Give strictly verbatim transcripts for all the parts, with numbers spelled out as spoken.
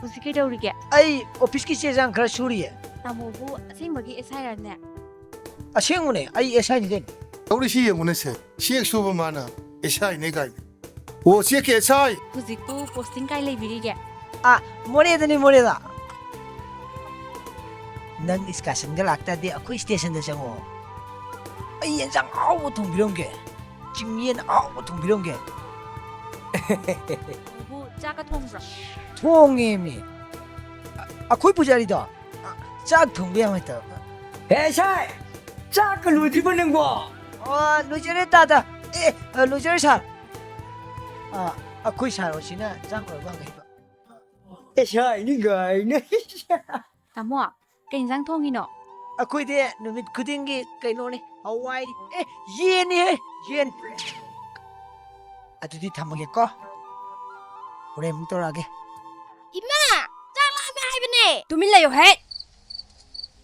ꯍꯧꯖꯤꯛ ꯀꯩꯗꯧꯔꯤꯒꯦ? ꯑꯩ ꯑꯣꯐꯤꯁꯀꯤ ꯆꯦ ꯆꯥꯡ ꯈꯔ ꯁꯨꯔꯤꯌꯦ꯫ ꯇꯥꯃꯣꯕꯨ ꯑꯁꯦꯡꯕꯒꯤ ꯑꯦꯁ ꯑꯥꯏ ꯔꯅꯦ? ꯑꯁꯦꯡꯕꯅꯦ, ꯑꯩ ꯑꯦꯁ ꯑꯥꯏꯅꯤ ꯀꯩꯅꯣ꯫ ꯇꯧꯔꯤꯁꯤ ꯌꯦꯡꯉꯨꯅꯦ ꯁꯦ, ꯆꯦꯛ ꯁꯨꯕ ꯃꯥꯅ ꯑꯦꯁ ꯑꯥꯏꯅꯦ ꯀꯥꯏꯅ꯫ ꯑꯣ, ꯆꯦꯛꯀꯤ ꯑꯦꯁ ꯑꯥꯏ꯫ ꯍꯧꯖꯤꯛꯄꯨ ꯄꯣꯁꯇꯤꯡ ꯀꯥꯏ ꯂꯩꯕꯤꯔꯤꯒꯦ? ꯑꯥ, ꯃꯣꯔꯦꯗꯅꯤ, ꯃꯣꯔꯦꯗ꯫ ꯅꯪ ꯏꯁꯀꯥꯔꯁꯟꯒ ꯂꯥꯛꯇꯥꯗꯤ ꯑꯩꯈꯣꯏ ꯁ꯭ꯇꯦꯁꯟꯗ ꯆꯪꯉꯛꯑꯣ꯫ ꯑꯩ ꯌꯦꯟꯁꯥꯡ ꯑꯍꯥꯎꯕ ꯊꯣꯡꯕꯤꯔꯝꯒꯦ꯫ ꯆꯤꯡꯌꯦꯟ ꯑꯍꯥꯎꯕ ꯊꯣꯡꯕꯤꯔꯝꯒꯦ꯫ ꯇꯥꯃꯣꯕꯨ ꯆꯥꯛꯀ ꯊꯣꯡꯕ꯭ꯔꯣ? ꯊꯣꯡꯉꯦꯃꯤ꯫ ꯑ-, ꯑꯩꯈꯣꯏ ꯄꯨꯖꯥꯔꯤꯗꯣ, ꯑ, ꯆꯥꯛ ꯊꯣꯡꯕ ꯌꯥꯝ ꯍꯩꯇꯕ꯫ ꯍꯦ, ꯁꯥꯏ! ꯆꯥꯛꯀ ꯂꯣꯏꯗ꯭ꯔꯤꯕꯣ ꯅꯪꯕꯣ? ꯑꯣ, ꯂꯣꯏꯖꯔꯦ, ꯇꯥꯗ꯫ ꯑꯦ, ꯑ, ꯂꯣꯏꯖꯔꯦ, ꯁꯥꯔ꯫ ꯑ, ꯑꯩꯈꯣꯏ ꯁꯥꯔ ꯍꯣꯏꯁꯤꯅ ꯆꯥꯛ ꯂꯣꯏꯔꯕ ꯍꯪꯉꯛꯏꯕ꯫ ꯑꯦ, ꯁꯥꯏꯅꯤ ꯒꯥꯏꯅ꯫ ꯇꯥꯃꯣ, ꯀꯩ ꯏꯟꯖꯥꯡ ꯊꯣꯡꯉꯤꯅꯣ? ꯑꯩꯈꯣꯏꯗꯤ ꯅꯨꯃꯤꯠ ꯈꯨꯗꯤꯡꯒꯤ ꯀꯩꯅꯣꯅꯤ, ꯍꯋꯥꯏ꯫ ꯑꯦ, ꯌꯦꯟꯅꯤꯍꯦ, ꯌꯦꯟ꯫ ꯑꯗꯨꯗꯤ ꯊꯝꯃꯒꯦꯀꯣ꯫ ꯍꯣꯔꯦꯟ ꯑꯃꯨꯛ ꯇꯧꯔꯛꯑꯒꯦ꯫ ꯏꯃꯥ! ꯆꯥꯛ ꯂꯥꯝꯃꯦ ꯍꯥꯏꯕꯅꯦ! ꯇꯨꯃꯤꯟ ꯂꯩꯌꯨ ꯍꯦ!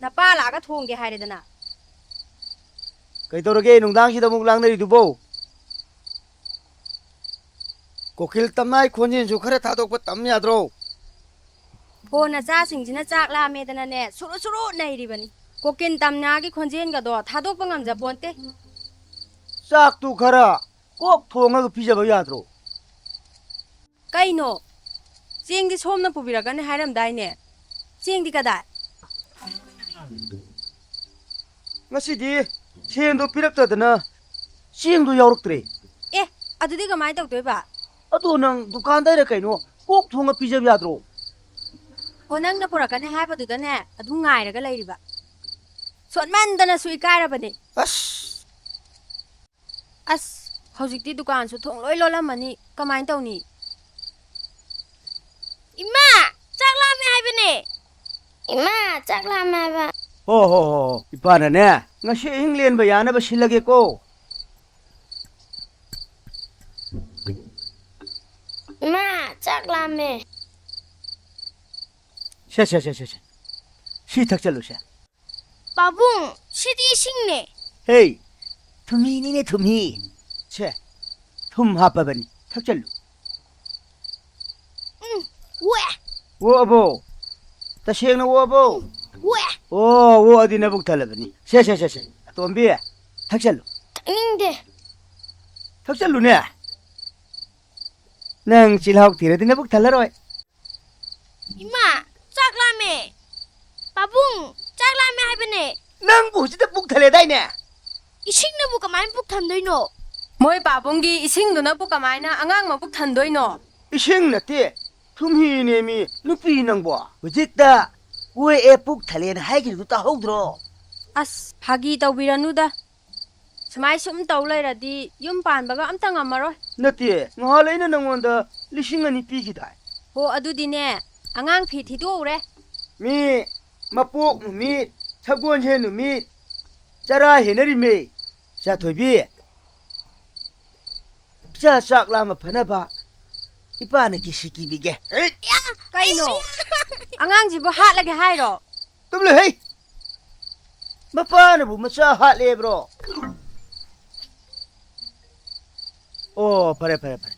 ꯅꯄꯥ ꯂꯥꯛꯑꯒ ꯊꯣꯡꯒꯦ ꯍꯥꯏꯔꯦꯗꯅ꯫ ꯀꯩꯗꯧꯔꯒꯦ ꯅꯨꯡꯗꯥꯡꯁꯤꯗ ꯑꯃꯨꯛ ꯂꯥꯡꯅꯔꯤꯗꯨꯕꯣ? ꯀꯣꯀꯤꯜ ꯇꯝꯅꯥꯏ ꯈꯣꯟꯖꯦꯜꯁꯨ ꯈꯔ ꯊꯥꯗꯣꯛꯄ ꯇꯝ ꯌꯥꯗ꯭ꯔꯣ? ꯐꯣꯟ ꯅꯆꯥꯁꯤꯡꯁꯤꯅ ꯆꯥꯛ ꯂꯥꯝꯃꯦꯗꯅꯅꯦ, ꯁꯨꯔꯨ ꯁꯨꯔꯨ ꯅꯩꯔꯤꯕꯅꯤ꯫ ꯀꯣꯀꯤꯜ ꯇꯝꯅꯥꯒꯤ ꯈꯣꯟꯖꯦꯜꯒꯗꯣ ꯊꯥꯗꯣꯛꯄ ꯉꯝꯖꯄꯣꯟꯇꯦ꯫ ꯆꯥꯛꯇꯨ ꯈꯔ ꯀꯣꯛ ꯊꯣꯡꯉꯒ ꯄꯤꯖꯕ ꯌꯥꯗ꯭ꯔꯣ? ꯀꯩꯅꯣ? ꯆꯦꯡꯗꯤ ꯁꯣꯝꯅ ꯄꯨꯕꯤꯔꯛꯀꯅꯤ ꯍꯥꯏꯔꯝꯗꯥꯏꯅꯦ? ꯆꯦꯡꯗꯤ ꯀꯗꯥꯏ? ꯉꯁꯤꯗꯤ ꯁꯦꯟꯗꯣ ꯄꯤꯔꯛꯇꯗꯅ ꯆꯦꯡꯗꯣ ꯌꯥꯎꯔꯛꯇ꯭ꯔꯦ꯫ ꯑꯦ, ꯑꯗꯨꯗꯤ ꯀꯃꯥꯏꯅ ꯇꯧꯗꯣꯏꯕ? ꯑꯗꯣ ꯅꯪ ꯗꯨꯀꯥꯟꯗꯩꯔ ꯀꯩꯅꯣ ꯀꯣꯛ ꯊꯣꯡꯉ ꯄꯤꯖꯕ ꯌꯥꯗ꯭ꯔꯣ? ꯑꯣ, ꯅꯪꯅ ꯄꯨꯔꯛꯀꯅꯤ ꯍꯥꯏꯕꯗꯨꯗꯅꯦ ꯑꯗꯨꯝ ꯉꯥꯏꯔꯒ ꯂꯩꯔꯤꯕ꯫ ꯁꯣꯠꯃꯟꯗꯅꯁꯨ ꯏꯀꯥꯏꯔꯕꯅꯦ꯫ ꯑꯁ! ꯑꯁ, ꯍꯧꯖꯤꯛꯇꯤ ꯗꯨꯀꯥꯟꯁꯨ ꯊꯣꯡ ꯂꯣꯏ ꯂꯣꯜꯂꯝꯃꯅꯤ꯫ ꯀꯃꯥꯏꯅ ꯇꯧꯅꯤ? ꯏꯃꯥ, ꯆꯥꯛ ꯂꯥꯝꯃꯦ ꯍꯥꯏꯕꯅꯦ꯫ ꯏꯃꯥ, ꯆꯥꯛ ꯂꯥꯝꯃꯦ ꯍꯥꯏꯕ꯫ ꯍꯣ, ꯍꯣ, ꯍꯣ, ꯍꯣ꯫ ꯏꯄꯥꯅꯅꯦ, ꯉꯁꯤ ꯑꯍꯤꯡ ꯂꯦꯟꯕ ꯌꯥꯅꯕ ꯁꯤꯜꯂꯒꯦꯀꯣ꯫ ꯏꯃꯥ, ꯆꯥꯛ ꯂꯥꯝꯃꯦ꯫ ꯁꯦ, ꯁꯦ, ꯁꯦ, ꯁꯦ, ꯁꯦ꯫ ꯁꯤ ꯊꯛꯆꯜꯂꯨꯁꯦ꯫ ꯄꯥꯕꯨꯡ, ꯁꯤꯗꯤ ꯏꯁꯤꯡꯅꯦ꯫ ꯍꯦ, ꯊꯨꯝꯍꯤꯅꯤꯅꯦ, ꯊꯨꯝꯍꯤ꯫ ꯁꯦ, ꯊꯨꯝ ꯍꯥꯞꯄꯕꯅꯤ, ꯊꯛꯆꯜꯂꯨ꯫ ꯎꯝ, ꯋꯦ꯫ ꯑꯣ, ꯑꯕꯣ꯫ ꯇꯁꯦꯡꯅ ꯑꯣ, ꯑꯕꯣ꯫ ꯑꯣ꯫ ꯑꯣ, ꯑꯣ, ꯑꯗꯨꯗꯤ ꯅꯕꯨꯛ ꯊꯜꯂꯕꯅꯤ꯫ ꯁꯦ, ꯁꯦ, ꯁꯦ, ꯁꯦ꯫ ꯑꯇꯣꯝꯕꯤ, ꯊꯛꯆꯜꯂꯨ꯫ ꯊꯛꯅꯤꯡꯗꯦ꯫ ꯊꯛꯆꯜꯂꯨꯅꯦ꯫ ꯅꯪ ꯆꯤꯜꯍꯥꯎ ꯊꯤꯔꯗꯤ ꯅꯕꯨꯛ ꯊꯜꯂꯔꯣꯏ꯫ ꯏꯃꯥ, ꯆꯥꯛ ꯂꯥꯝꯃꯦ꯫ ꯄꯥꯕꯨꯡ, ꯆꯥꯛ ꯂꯥꯝꯃꯦ ꯍꯥꯏꯕꯅꯦ꯫ ꯅꯪꯕꯨ ꯍꯧꯖꯤꯛꯇ ꯄꯨꯛ ꯊꯜꯂꯦꯗꯥꯏꯅꯦ? ꯏꯁꯤꯡꯅꯕꯨ ꯀꯃꯥꯏꯅ ꯄꯨꯛ ꯊꯟꯗꯣꯏꯅꯣ? ꯃꯣꯏ ꯄꯥꯕꯨꯡꯒꯤ ꯏꯁꯤꯡꯗꯨꯅꯕꯨ ꯀꯃꯥꯏꯅ ꯑꯉꯥꯡ ꯃꯕꯨꯛ ꯊꯟꯗꯣꯏꯅꯣ? ꯏꯁꯤꯡ ꯅꯠꯇꯦ, ꯊꯨꯝꯍꯤꯅꯦꯃꯤ, ꯅꯨꯄꯤ ꯅꯪꯕꯣ꯫ ꯍꯧꯖꯤꯛꯇ ꯀꯣꯏ ꯑꯦ ꯄꯨꯛ ꯊꯜꯂꯦꯅ ꯍꯥꯏꯈꯤꯕꯗꯨ ꯇꯥꯍꯧꯗ꯭ꯔꯣ? ꯑꯁ, ꯐꯥꯒꯤ ꯇꯧꯕꯤꯔꯅꯨꯗ꯫ ꯁꯨꯃꯥꯏ ꯁꯨꯝ ꯇꯧ ꯂꯩꯔꯗꯤ ꯌꯨꯝ ꯄꯥꯟꯕꯒ ꯑꯝꯇ ꯉꯝꯃꯔꯣꯏ꯫ ꯅꯠꯇꯦ, ꯉꯍꯥꯟ ꯑꯩꯅ ꯅꯪꯉꯣꯟꯗ ꯂꯤꯁꯤꯡ ꯑꯅꯤ ꯄꯤꯈꯤꯗꯥꯏ? ꯍꯣ, ꯑꯗꯨꯗꯤꯅꯦ, ꯑꯉꯥꯡ ꯐꯤ ꯊꯤꯗꯣꯛꯎꯔꯦ꯫ ꯃꯤ ꯃꯄꯣꯛ ꯅꯨꯃꯤꯠ, ꯁꯒꯣꯜꯁꯦꯟ ꯅꯨꯃꯤꯠ, ꯆꯔꯥ ꯍꯦꯟꯅꯔꯤꯃꯦ꯫ ꯆꯥꯊꯣꯏꯕꯤ, ꯏꯆꯥ ꯆꯥꯛ ꯂꯥꯝꯕ ꯐꯅꯕ ꯏꯄꯥꯅ ꯀꯤꯁꯤ ꯀꯤꯕꯤꯒꯦ꯫ ꯀꯩꯅꯣ? ꯑꯉꯥꯡꯁꯤꯕꯨ ꯍꯥꯠꯂꯒꯦ ꯍꯥꯏꯔꯣ? ꯇꯨꯝꯂꯦ ꯍꯩ! ꯃꯄꯥꯅꯕꯨ ꯃꯆꯥ ꯍꯥꯠꯂꯦꯕ꯭ꯔꯣ? ꯑꯣ, ꯐꯔꯦ, ꯐꯔꯦ, ꯐꯔꯦ꯫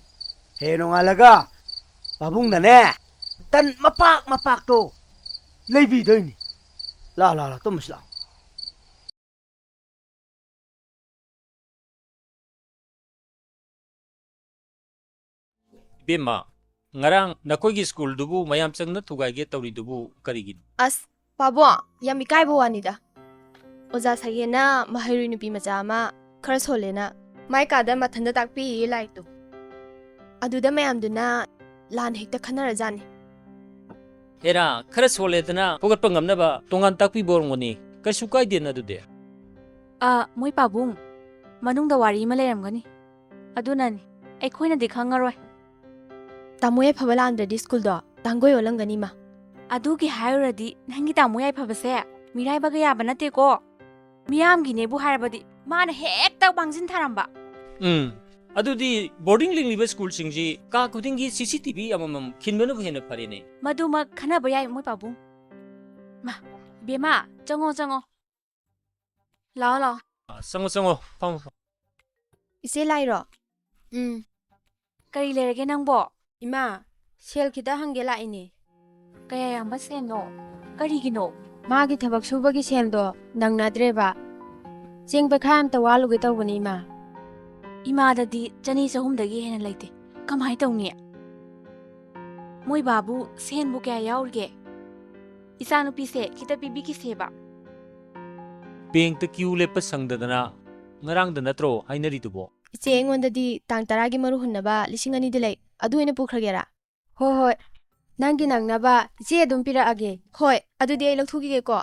ꯍꯌꯦꯡ ꯅꯣꯡꯉꯥꯜꯂꯒ ꯄꯥꯕꯨꯡꯅꯅꯦ, ꯇꯟ ꯃꯄꯥꯛ ꯃꯄꯥꯛꯇꯣ ꯂꯩꯕꯤꯗꯣꯏꯅꯤ꯫ ꯂꯥꯛꯑꯣ, ꯂꯥꯛꯑꯣ, ꯂꯥꯛꯑꯣ, ꯇꯨꯝꯃꯁꯤ ꯂꯥꯛꯑꯣ꯫ ꯏꯕꯦꯝꯃ, ꯉꯔꯥꯡ ꯅꯈꯣꯏꯒꯤ ꯁ꯭ꯀꯨꯜꯗꯨꯕꯨ ꯃꯌꯥꯝ ꯆꯪꯅ ꯊꯨꯒꯥꯏꯒꯦ ꯇꯧꯔꯤꯗꯨꯕꯨ ꯀꯔꯤꯒꯤꯅꯣ? ꯑꯁ, ꯄꯥꯕꯨꯡ, ꯌꯥꯝ ꯏꯀꯥꯏꯕ ꯋꯥꯅꯤꯗ꯫ ꯑꯣꯖꯥ ꯁꯍꯦꯅ ꯃꯍꯩꯔꯣꯏ ꯅꯨꯄꯤ ꯃꯆꯥ ꯑꯃ ꯈꯔ ꯁꯣꯜꯂꯦꯅ ꯃꯥꯏ ꯀꯥꯗ ꯃꯊꯟꯇ ꯇꯥꯛꯄꯤꯌꯦ ꯂꯥꯏꯔꯤꯛꯇꯣ꯫ ꯑꯗꯨꯗ ꯃꯌꯥꯝꯗꯨꯅ ꯂꯥꯟ ꯍꯦꯛꯇ ꯈꯟꯅꯔꯖꯥꯠꯅꯤ꯫ ꯍꯦꯔꯥ, ꯈꯔ ꯁꯣꯜꯂꯦꯗꯅ ꯐꯨꯒꯠꯄ ꯉꯝꯅꯕ ꯇꯣꯉꯥꯟ ꯇꯥꯛꯄꯤꯕ ꯑꯣꯏꯔꯝꯒꯅꯤ꯫ ꯀꯩꯁꯨ ꯀꯥꯏꯗꯦꯅ ꯑꯗꯨꯗꯤ꯫ ꯑ, ꯃꯣꯏ ꯄꯥꯕꯨꯡ, ꯃꯅꯨꯡꯗ ꯋꯥꯔꯤ ꯑꯃ ꯂꯩꯔꯝꯒꯅꯤ꯫ ꯑꯗꯨꯅꯅꯤ, ꯑꯩꯈꯣꯏꯅꯗꯤ ꯈꯪꯉꯔꯣꯏ꯫ ꯇꯥꯃꯣ ꯌꯥꯏꯐꯕ ꯂꯥꯛꯑꯝꯗ꯭ꯔꯗꯤ ꯁ꯭ꯀꯨꯜꯗꯣ ꯇꯥꯡꯒꯣꯏ ꯑꯣꯜꯂꯝꯒꯅꯤ ꯃꯥ꯫ ꯑꯗꯨꯒꯤ ꯍꯥꯏꯔꯨꯔꯗꯤ ꯅꯪꯒꯤ ꯇꯥꯃꯣ ꯌꯥꯏꯐꯕꯁꯦ ꯃꯤꯔꯥꯏꯕꯒ ꯌꯥꯕ ꯅꯠꯇꯦꯀꯣ꯫ ꯃꯤꯌꯥꯝꯒꯤꯅꯦꯕꯨ ꯍꯥꯏꯔꯕꯗꯤ ꯃꯥꯅ ꯍꯦꯛꯇ ꯃꯥꯡꯖꯤꯟ ꯊꯥꯔꯝꯕ꯫ ꯎꯝ, ꯑꯗꯨꯗꯤ ꯕꯣꯔꯗꯤꯡ ꯂꯤꯡꯂꯤꯕ ꯁ꯭ꯀꯨꯜꯁꯤꯡꯁꯤ ꯀꯥ ꯈꯨꯗꯤꯡꯒꯤ ꯁꯤ ꯁꯤ ꯇꯤ ꯚꯤ ꯑꯃꯃꯝ ꯈꯤꯟꯕꯅꯕꯨ ꯍꯦꯟꯅ ꯐꯔꯦꯅꯦ꯫ ꯃꯗꯨꯃꯛ ꯈꯟꯅꯕ ꯌꯥꯏ, ꯃꯣꯏ ꯄꯥꯕꯨꯡ꯫ ꯃꯥ, ꯕꯦꯝꯃ, ꯆꯪꯉꯣ, ꯆꯪꯉꯣ꯫ ꯂꯥꯛꯑꯣ, ꯂꯥꯛꯑꯣ꯫ ꯑ, ꯆꯪꯉꯣ, ꯆꯪꯉꯣ, ꯐꯝꯃꯣ, ꯐꯝꯃꯣ꯫ ꯏꯆꯦ ꯂꯥꯏꯔꯣ? ꯎꯝ꯫ ꯀꯔꯤ ꯂꯩꯔꯒꯦ ꯅꯪꯕꯣ? ꯏꯃꯥ, ꯁꯦꯜ ꯈꯤꯇ ꯍꯪꯒꯦ ꯂꯥꯛꯏꯅꯦ꯫ ꯀꯌꯥ ꯌꯥꯝꯕ ꯁꯦꯟꯅꯣ? ꯀꯔꯤꯒꯤꯅꯣ? ꯃꯥꯒꯤ ꯊꯕꯛ ꯁꯨꯕꯒꯤ ꯁꯦꯜꯗꯣ ꯅꯪꯅꯗ꯭ꯔꯦꯕ꯫ ꯆꯦꯡ ꯄꯩꯈꯥ ꯑꯝꯇ ꯋꯥꯜꯂꯨꯒꯦ ꯇꯧꯕꯅꯤ, ꯏꯃꯥ꯫ ꯏꯃꯥꯗꯗꯤ ꯆꯅꯤ ꯆꯍꯨꯝꯗꯒꯤ ꯍꯦꯟꯅ ꯂꯩꯇꯦ꯫ ꯀꯃꯥꯏ ꯇꯧꯅꯤ? ꯃꯣꯏ ꯕꯥꯕꯨ ꯁꯦꯟꯕꯨ ꯀꯌꯥ ꯌꯥꯎꯔꯤꯒꯦ? ꯏꯆꯥꯅꯨꯄꯤꯁꯦ ꯈꯤꯇ ꯄꯤꯕꯤꯈꯤꯁꯦꯕ꯫ ꯕꯦꯡꯛꯇ ꯀ꯭ꯌꯨ ꯂꯦꯞꯄ ꯁꯪꯗꯗꯅ ꯉꯔꯥꯡꯗ ꯅꯠꯇ꯭ꯔꯣ ꯍꯥꯏꯅꯔꯤꯗꯨꯕꯣ? ꯏꯆꯦ, ꯑꯩꯉꯣꯟꯗꯗꯤ ꯇꯥꯡ ꯇꯔꯥꯒꯤ ꯃꯔꯨ ꯍꯨꯟꯅꯕ ꯂꯤꯁꯤꯡ ꯑꯅꯤꯗꯤ ꯂꯩ꯫ ꯑꯗꯨ ꯑꯣꯏꯅ ꯄꯨꯈ꯭ꯔꯒꯦꯔꯥ? ꯍꯣꯏ, ꯍꯣꯏ꯫ ꯅꯪꯒꯤ ꯅꯪꯅꯕ ꯏꯆꯦ ꯑꯗꯨꯝ ꯄꯤꯔꯛꯑꯒꯦ꯫ ꯍꯣꯏ, ꯑꯗꯨꯗꯤ ꯑꯩ ꯂꯧꯊꯣꯛꯈꯤꯒꯦꯀꯣ꯫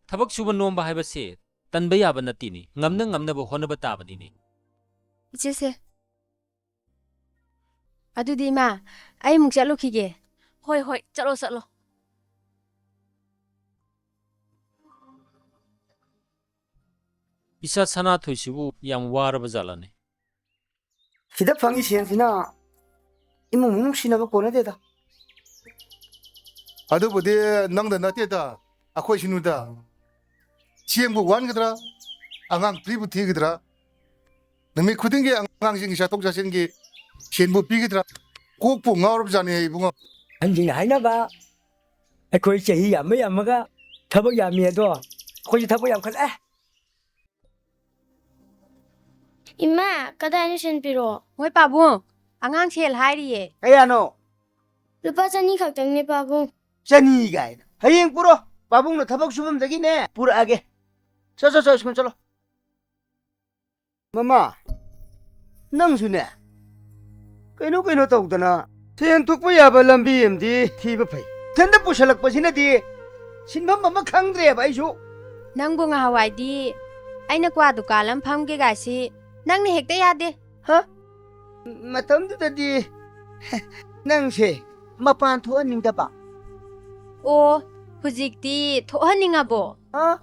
ꯊꯕꯛ ꯁꯨꯕ ꯅꯣꯝꯕ ꯍꯥꯏꯕꯁꯦ ꯇꯟꯕ ꯌꯥꯕ ꯅꯠꯇꯦꯅꯦ꯫ ꯉꯝꯅ ꯉꯝꯅꯕ ꯍꯣꯠꯅꯕ ꯇꯥꯕꯅꯤꯅꯦ꯫ ꯏꯆꯦꯁꯦ꯫ ꯑꯗꯨꯗꯤ ꯏꯃꯥ, ꯑꯩ ꯑꯃꯨꯛ ꯆꯠꯂꯨꯈꯤꯒꯦ꯫ ꯍꯣꯏ, ꯍꯣꯏ, ꯆꯠꯂꯣ, ꯆꯠꯂꯣ꯫ ꯏꯆꯥ ꯁꯅꯥꯊꯣꯏꯁꯤꯕꯨ ꯌꯥꯝ ꯋꯥꯔꯕ ꯖꯥꯠꯂꯅꯦ? ꯁꯤꯗ ꯐꯪꯉꯤ ꯁꯦꯟꯁꯤꯅ ꯏꯃꯨꯡ ꯃꯅꯨꯡ ꯁꯤꯟꯅꯕ ꯀꯣꯟꯅꯗꯦꯗ꯫ ꯑꯗꯨꯕꯨꯗꯤ ꯅꯪꯗ ꯅꯠꯇꯦꯗ, ꯑꯩꯈꯣꯏ ꯁꯤꯅꯨꯗ꯫ ꯆꯦꯡꯕꯨ ꯋꯥꯟꯒꯗ꯭ꯔꯥ, ꯑꯉꯥꯡ ꯐꯤꯕꯨ ꯊꯤꯒꯗ꯭ꯔꯥ? ꯅꯨꯃꯤꯠ ꯈꯨꯗꯤꯡꯒꯤ ꯑꯉꯥꯡꯁꯤꯡꯒꯤ ꯆꯥꯊꯣꯛ ꯆꯥꯁꯤꯟꯒꯤ ꯁꯦꯟꯕꯨ ꯄꯤꯒꯗ꯭ꯔꯥ? ꯀꯣꯛꯄꯨ ꯉꯥꯎꯔꯕ ꯖꯥꯠꯅꯤ, ꯏꯕꯨꯡꯉꯣ꯫ ꯑꯍꯟꯁꯤꯡꯅ ꯍꯥꯏꯅꯕ, ꯑꯩꯈꯣꯏ ꯆꯍꯤ ꯌꯥꯝꯃ ꯌꯥꯝꯃꯒ ꯊꯕꯛ ꯌꯥꯝꯃꯤ ꯑꯗꯣ, ꯑꯩꯈꯣꯏꯁꯨ ꯊꯕꯛ ꯌꯥꯝꯈꯠꯂꯛꯑꯦ꯫ ꯏꯃꯥ, ꯀꯗꯥꯏꯅꯣ ꯁꯦꯟ ꯄꯤꯔꯛꯑꯣ? ꯍꯣꯏ ꯄꯥꯕꯨꯡ, ꯑꯉꯥꯡ ꯁꯦꯜ ꯍꯥꯏꯔꯤꯌꯦ꯫ ꯀꯌꯥꯅꯣ? ꯂꯨꯄꯥ ꯆꯅꯤ ꯈꯛꯇꯪꯅꯦ ꯄꯥꯕꯨꯡ꯫ ꯆꯅꯤ ꯀꯥꯏꯅ꯫ ꯍꯌꯦꯡ ꯄꯨꯔꯣ, ꯄꯥꯕꯨꯡꯅ ꯊꯕꯛ ꯁꯨꯐꯝꯗꯒꯤꯅꯦ ꯄꯨꯔꯛꯑꯒꯦ꯫ ꯆꯣ, ꯆꯣ, ꯆꯣ, ꯁ꯭ꯀꯨꯜ ꯆꯠꯂꯣ꯫ ꯃꯃꯥ, ꯅꯪꯁꯨꯅꯦ, ꯀꯩꯅꯣ ꯀꯩꯅꯣ ꯇꯧꯗꯅ ꯁꯦꯟ ꯊꯣꯛꯄ ꯌꯥꯕ ꯂꯝꯕꯤ ꯑꯃꯗꯤ ꯊꯤꯕ ꯐꯩ꯫ ꯏꯊꯟꯇ ꯄꯨꯁꯜꯂꯛꯄꯁꯤꯅꯗꯤ ꯁꯤꯟꯐꯝ ꯑꯃ ꯈꯪꯗ꯭ꯔꯦꯕ ꯑꯩꯁꯨ꯫ ꯅꯪꯕꯨ ꯉꯍꯥꯟꯋꯥꯏꯗꯤ ꯑꯩꯅ ꯀ꯭ꯋꯥ ꯗꯨꯀꯥꯟ ꯑꯃ ꯐꯝꯒꯦ ꯒꯥꯏꯁꯤ ꯅꯪꯅ ꯍꯦꯛꯇ ꯌꯥꯗꯦ꯫ ꯍꯥ? ꯃꯇꯝꯗꯨꯗꯗꯤ ꯅꯪꯁꯦ ꯃꯄꯥꯟ ꯊꯣꯛꯍꯟꯅꯤꯡꯗꯕ꯫ ꯑꯣ, ꯍꯧꯖꯤꯛꯇꯤ ꯊꯣꯛꯍꯟꯅꯤꯡꯉꯕꯣ? ꯍꯥ?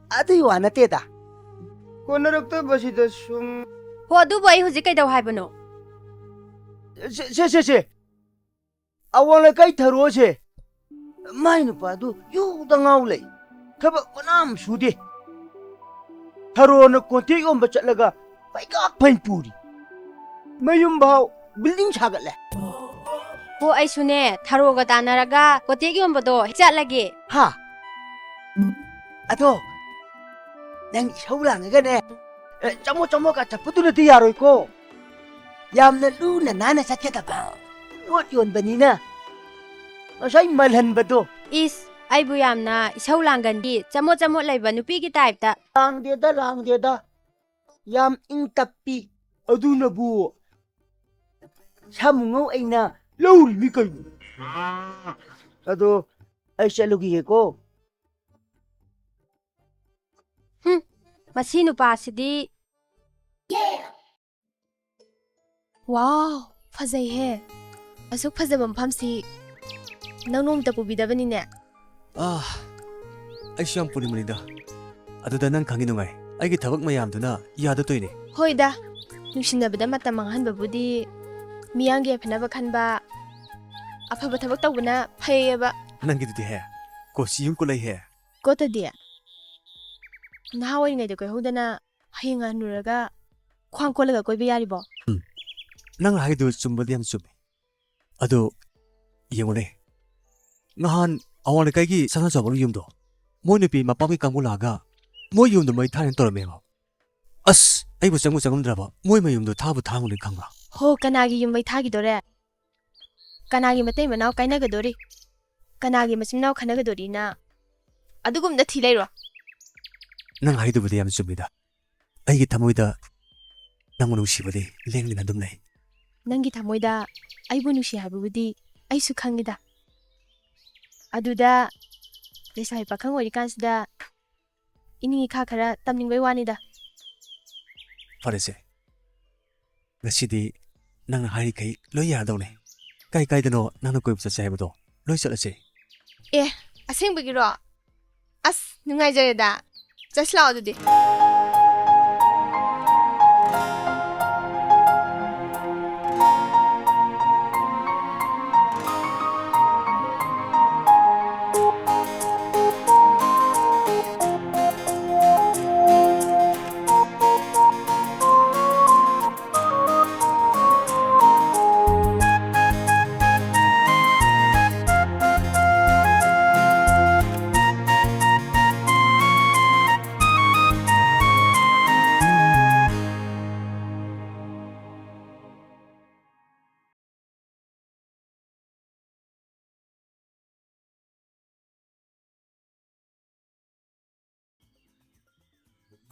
ꯑꯗꯨꯏ ꯋꯥ ꯅꯠꯇꯦꯗ꯫ ꯀꯣꯟꯅꯔꯛꯇꯕꯁꯤꯗ ꯁꯨꯝ꯫ ꯍꯣ, ꯑꯗꯨꯕꯨ ꯑꯩ ꯍꯧꯖꯤꯛ ꯀꯩꯗꯧ ꯍꯥꯏꯕꯅꯣ? ꯁꯦ, ꯁꯦ, ꯁꯦ, ꯁꯦ꯫ ꯑꯋꯥꯡ ꯂꯩꯀꯥꯏ ꯊꯔꯣꯁꯦ, ꯃꯥꯏ ꯅꯨꯄꯥꯗꯨ ꯌꯨꯗ ꯉꯥꯎ ꯂꯩ꯫ ꯊꯕꯛ ꯃꯅꯥ ꯑꯃ ꯁꯨꯗꯦ꯫ ꯊꯔꯣꯅ ꯀꯣꯟꯇꯦꯛ ꯌꯣꯟꯕ ꯆꯠꯂꯒ ꯄꯩꯀꯥ ꯐꯩ ꯄꯨꯔꯤ꯫ ꯃꯌꯨꯝ ꯐꯥꯎ ꯕꯤꯜꯗꯤꯡ ꯁꯥꯒꯠꯂꯦ꯫ ꯍꯣ, ꯑꯩꯁꯨꯅꯦ ꯊꯔꯣꯒ ꯇꯥꯟꯅꯔꯒ ꯀꯣꯇꯦꯛ ꯌꯣꯟꯕꯗꯣ ꯍꯦꯛ ꯆꯠꯂꯒꯦ꯫ ꯍꯥ? ꯑꯗꯣ ꯅꯪ ꯏꯁꯧ ꯂꯥꯡꯉꯒꯅꯦ, ꯑꯦ, ꯆꯃꯣꯠ ꯆꯃꯣꯠꯀ ꯆꯠꯄꯗꯨꯅꯗꯤ ꯌꯥꯔꯣꯏꯀꯣ꯫ ꯌꯥꯝꯅ ꯂꯨꯅ ꯅꯥꯟꯅ ꯆꯠꯀꯗꯕ꯫ ꯄꯣꯠ ꯌꯣꯟꯕꯅꯤꯅ ꯉꯁꯥꯏ ꯃꯜꯍꯟꯕꯗꯣ꯫ ꯏꯁ, ꯑꯩꯕꯨ ꯌꯥꯝꯅ ꯏꯁꯧ ꯂꯥꯡꯒꯟꯕꯤ, ꯆꯃꯣꯠ ꯆꯃꯣꯠ ꯂꯩꯕ ꯅꯨꯄꯤꯒꯤ ꯇꯥꯏꯞꯇ꯫ ꯂꯥꯡꯗꯦꯗ, ꯂꯥꯡꯗꯦꯗ꯫ ꯌꯥꯝ ꯏꯪ ꯇꯞꯄꯤ꯫ ꯑꯗꯨꯅꯕꯨ ꯁꯥꯃꯨꯉꯧ ꯑꯩꯅ ꯂꯧꯔꯤꯅꯤ ꯀꯩꯅꯣ꯫ ꯑꯗꯣ ꯑꯩ ꯆꯠꯂꯨꯈꯤꯒꯦꯀꯣ꯫ ꯍꯨꯝ, ꯃꯁꯤ ꯅꯨꯄꯥꯁꯤꯗꯤ꯫ ꯋꯥꯎ, ꯐꯖꯩꯍꯦ꯫ ꯑꯁꯨꯛ ꯐꯖꯕ ꯃꯐꯝꯁꯤ ꯅꯪ ꯅꯣꯡꯃꯇ ꯄꯨꯕꯤꯗꯕꯅꯤꯅꯦ꯫ ꯑꯥ, ꯑꯩꯁꯨ ꯌꯥꯝ ꯄꯨꯅꯤꯡꯕꯅꯤꯗ꯫ ꯑꯗꯨꯗ ꯅꯪ ꯈꯪꯉꯤ ꯅꯨꯡꯉꯥꯏ, ꯑꯩꯒꯤ ꯊꯕꯛ ꯃꯌꯥꯝꯗꯨꯅ ꯌꯥꯗ ꯇꯣꯏꯅꯦ꯫ ꯍꯣꯏꯗ, ꯅꯨꯡꯁꯤꯅꯕꯗ ꯃꯇꯝ ꯃꯥꯡꯍꯟꯕꯕꯨꯗꯤ ꯃꯤꯌꯥꯝꯒꯤ ꯌꯥꯏꯐꯅꯕ ꯈꯟꯕ ꯑꯐꯕ ꯊꯕꯛ ꯇꯧꯕꯅ ꯐꯩꯌꯦꯕ꯫ ꯅꯪꯒꯤꯗꯨꯗꯤ ꯍꯦ, ꯀꯣꯆꯤ ꯑꯃ ꯀꯣꯠꯂꯛꯏꯍꯦ꯫ ꯀꯣꯠꯇꯗꯤ? ꯅꯍꯥ ꯑꯣꯏꯔꯤꯉꯩꯗ ꯀꯣꯏꯍꯧꯗꯅ ꯍꯌꯦꯡ ꯍꯟꯅꯨꯔꯒ ꯈ꯭ꯋꯥꯡ ꯀꯣꯜꯂꯒ ꯀꯣꯏꯕ ꯌꯥꯔꯤꯕꯣ? ꯎꯝ, ꯅꯪ ꯍꯥꯏꯗꯨ ꯆꯨꯝꯕꯗꯤ ꯌꯥꯝ ꯆꯨꯝꯃꯦ꯫ ꯑꯗꯨ ꯌꯦꯡꯉꯨꯅꯦ, ꯅꯍꯥꯟ ꯑꯋꯥꯡ ꯂꯩꯀꯥꯏꯒꯤ ꯁꯅꯥ ꯆꯥꯎꯕꯒꯤ ꯌꯨꯝꯗꯣ, ꯃꯣꯏ ꯅꯨꯄꯤ ꯃꯄꯥꯝꯒꯤ ꯀꯥꯡꯕꯨ ꯂꯥꯛꯑꯒ ꯃꯣꯏ ꯌꯨꯝꯗꯣ ꯃꯩ ꯊꯥꯔꯦꯅ ꯇꯧꯔꯝꯃꯦꯕ꯫ ꯑꯁ, ꯑꯩꯕꯨ ꯆꯪꯕꯨ ꯆꯪꯉꯝꯗ꯭ꯔꯕ, ꯃꯣꯏ ꯃꯌꯨꯝꯗꯣ ꯊꯥꯕꯨ ꯊꯥꯉꯝꯅꯤ ꯈꯪꯕ꯭ꯔꯥ? ꯍꯣ, ꯀꯅꯥꯒꯤ ꯌꯨꯝ ꯃꯩ ꯊꯥꯈꯤꯗꯣꯔꯦ? ꯀꯅꯥꯒꯤ ꯃꯇꯩ ꯃꯅꯥꯎ ꯀꯥꯏꯅꯒꯗꯣꯔꯤ? ꯀꯅꯥꯒꯤ ꯃꯆꯤꯟ ꯃꯅꯥꯎ ꯈꯠꯅꯒꯗꯣꯔꯤꯅ? ꯑꯗꯨꯒꯨꯝꯕꯗ ꯊꯤ ꯂꯩꯔꯣ꯫ ꯅꯪ ꯍꯥꯏꯗꯨꯕꯨꯗꯤ ꯌꯥꯝ ꯆꯨꯝꯃꯤꯗ꯫ ꯑꯩꯒꯤ ꯊꯃꯣꯏꯗ ꯅꯪꯕꯨ ꯅꯨꯡꯁꯤꯕꯗꯤ ꯂꯦꯡꯗꯅ ꯑꯗꯨꯝ ꯂꯩ꯫ ꯅꯪꯒꯤ ꯊꯃꯣꯏꯗ ꯑꯩꯕꯨ ꯅꯨꯡꯁꯤ ꯍꯥꯏꯕꯕꯨꯗꯤ ꯑꯩꯁꯨ ꯈꯪꯉꯤꯗ꯫ ꯑꯗꯨꯗ ꯂꯩꯁꯥꯕꯤ ꯄꯥꯈꯪ ꯑꯣꯏꯔꯤꯀꯥꯟꯁꯤꯗ ꯏꯅꯤꯡ ꯏꯈꯥ ꯈꯔ ꯇꯝꯅꯤꯡꯕꯩ ꯋꯥꯅꯤꯗ꯫ ꯐꯔꯦꯁꯦ, ꯉꯁꯤꯗꯤ ꯅꯪꯅ ꯍꯥꯏꯔꯤꯈꯩ ꯂꯣꯏ ꯌꯥꯔꯗꯧꯅꯦ꯫ ꯀꯥꯏ ꯀꯥꯏꯗꯅꯣ ꯅꯪꯅ ꯀꯣꯏꯕ ꯆꯠꯁꯦ ꯍꯥꯏꯕꯗꯣ, ꯂꯣꯏ ꯆꯠꯂꯁꯦ꯫ ꯑꯦ, ꯑꯁꯦꯡꯕꯒꯤꯔꯣ? ꯑꯁ, ꯅꯨꯡꯉꯥꯏꯖꯔꯦꯗ꯫ ꯆꯠꯁꯤ ꯂꯥꯛꯑꯣ ꯑꯗꯨꯗꯤ꯫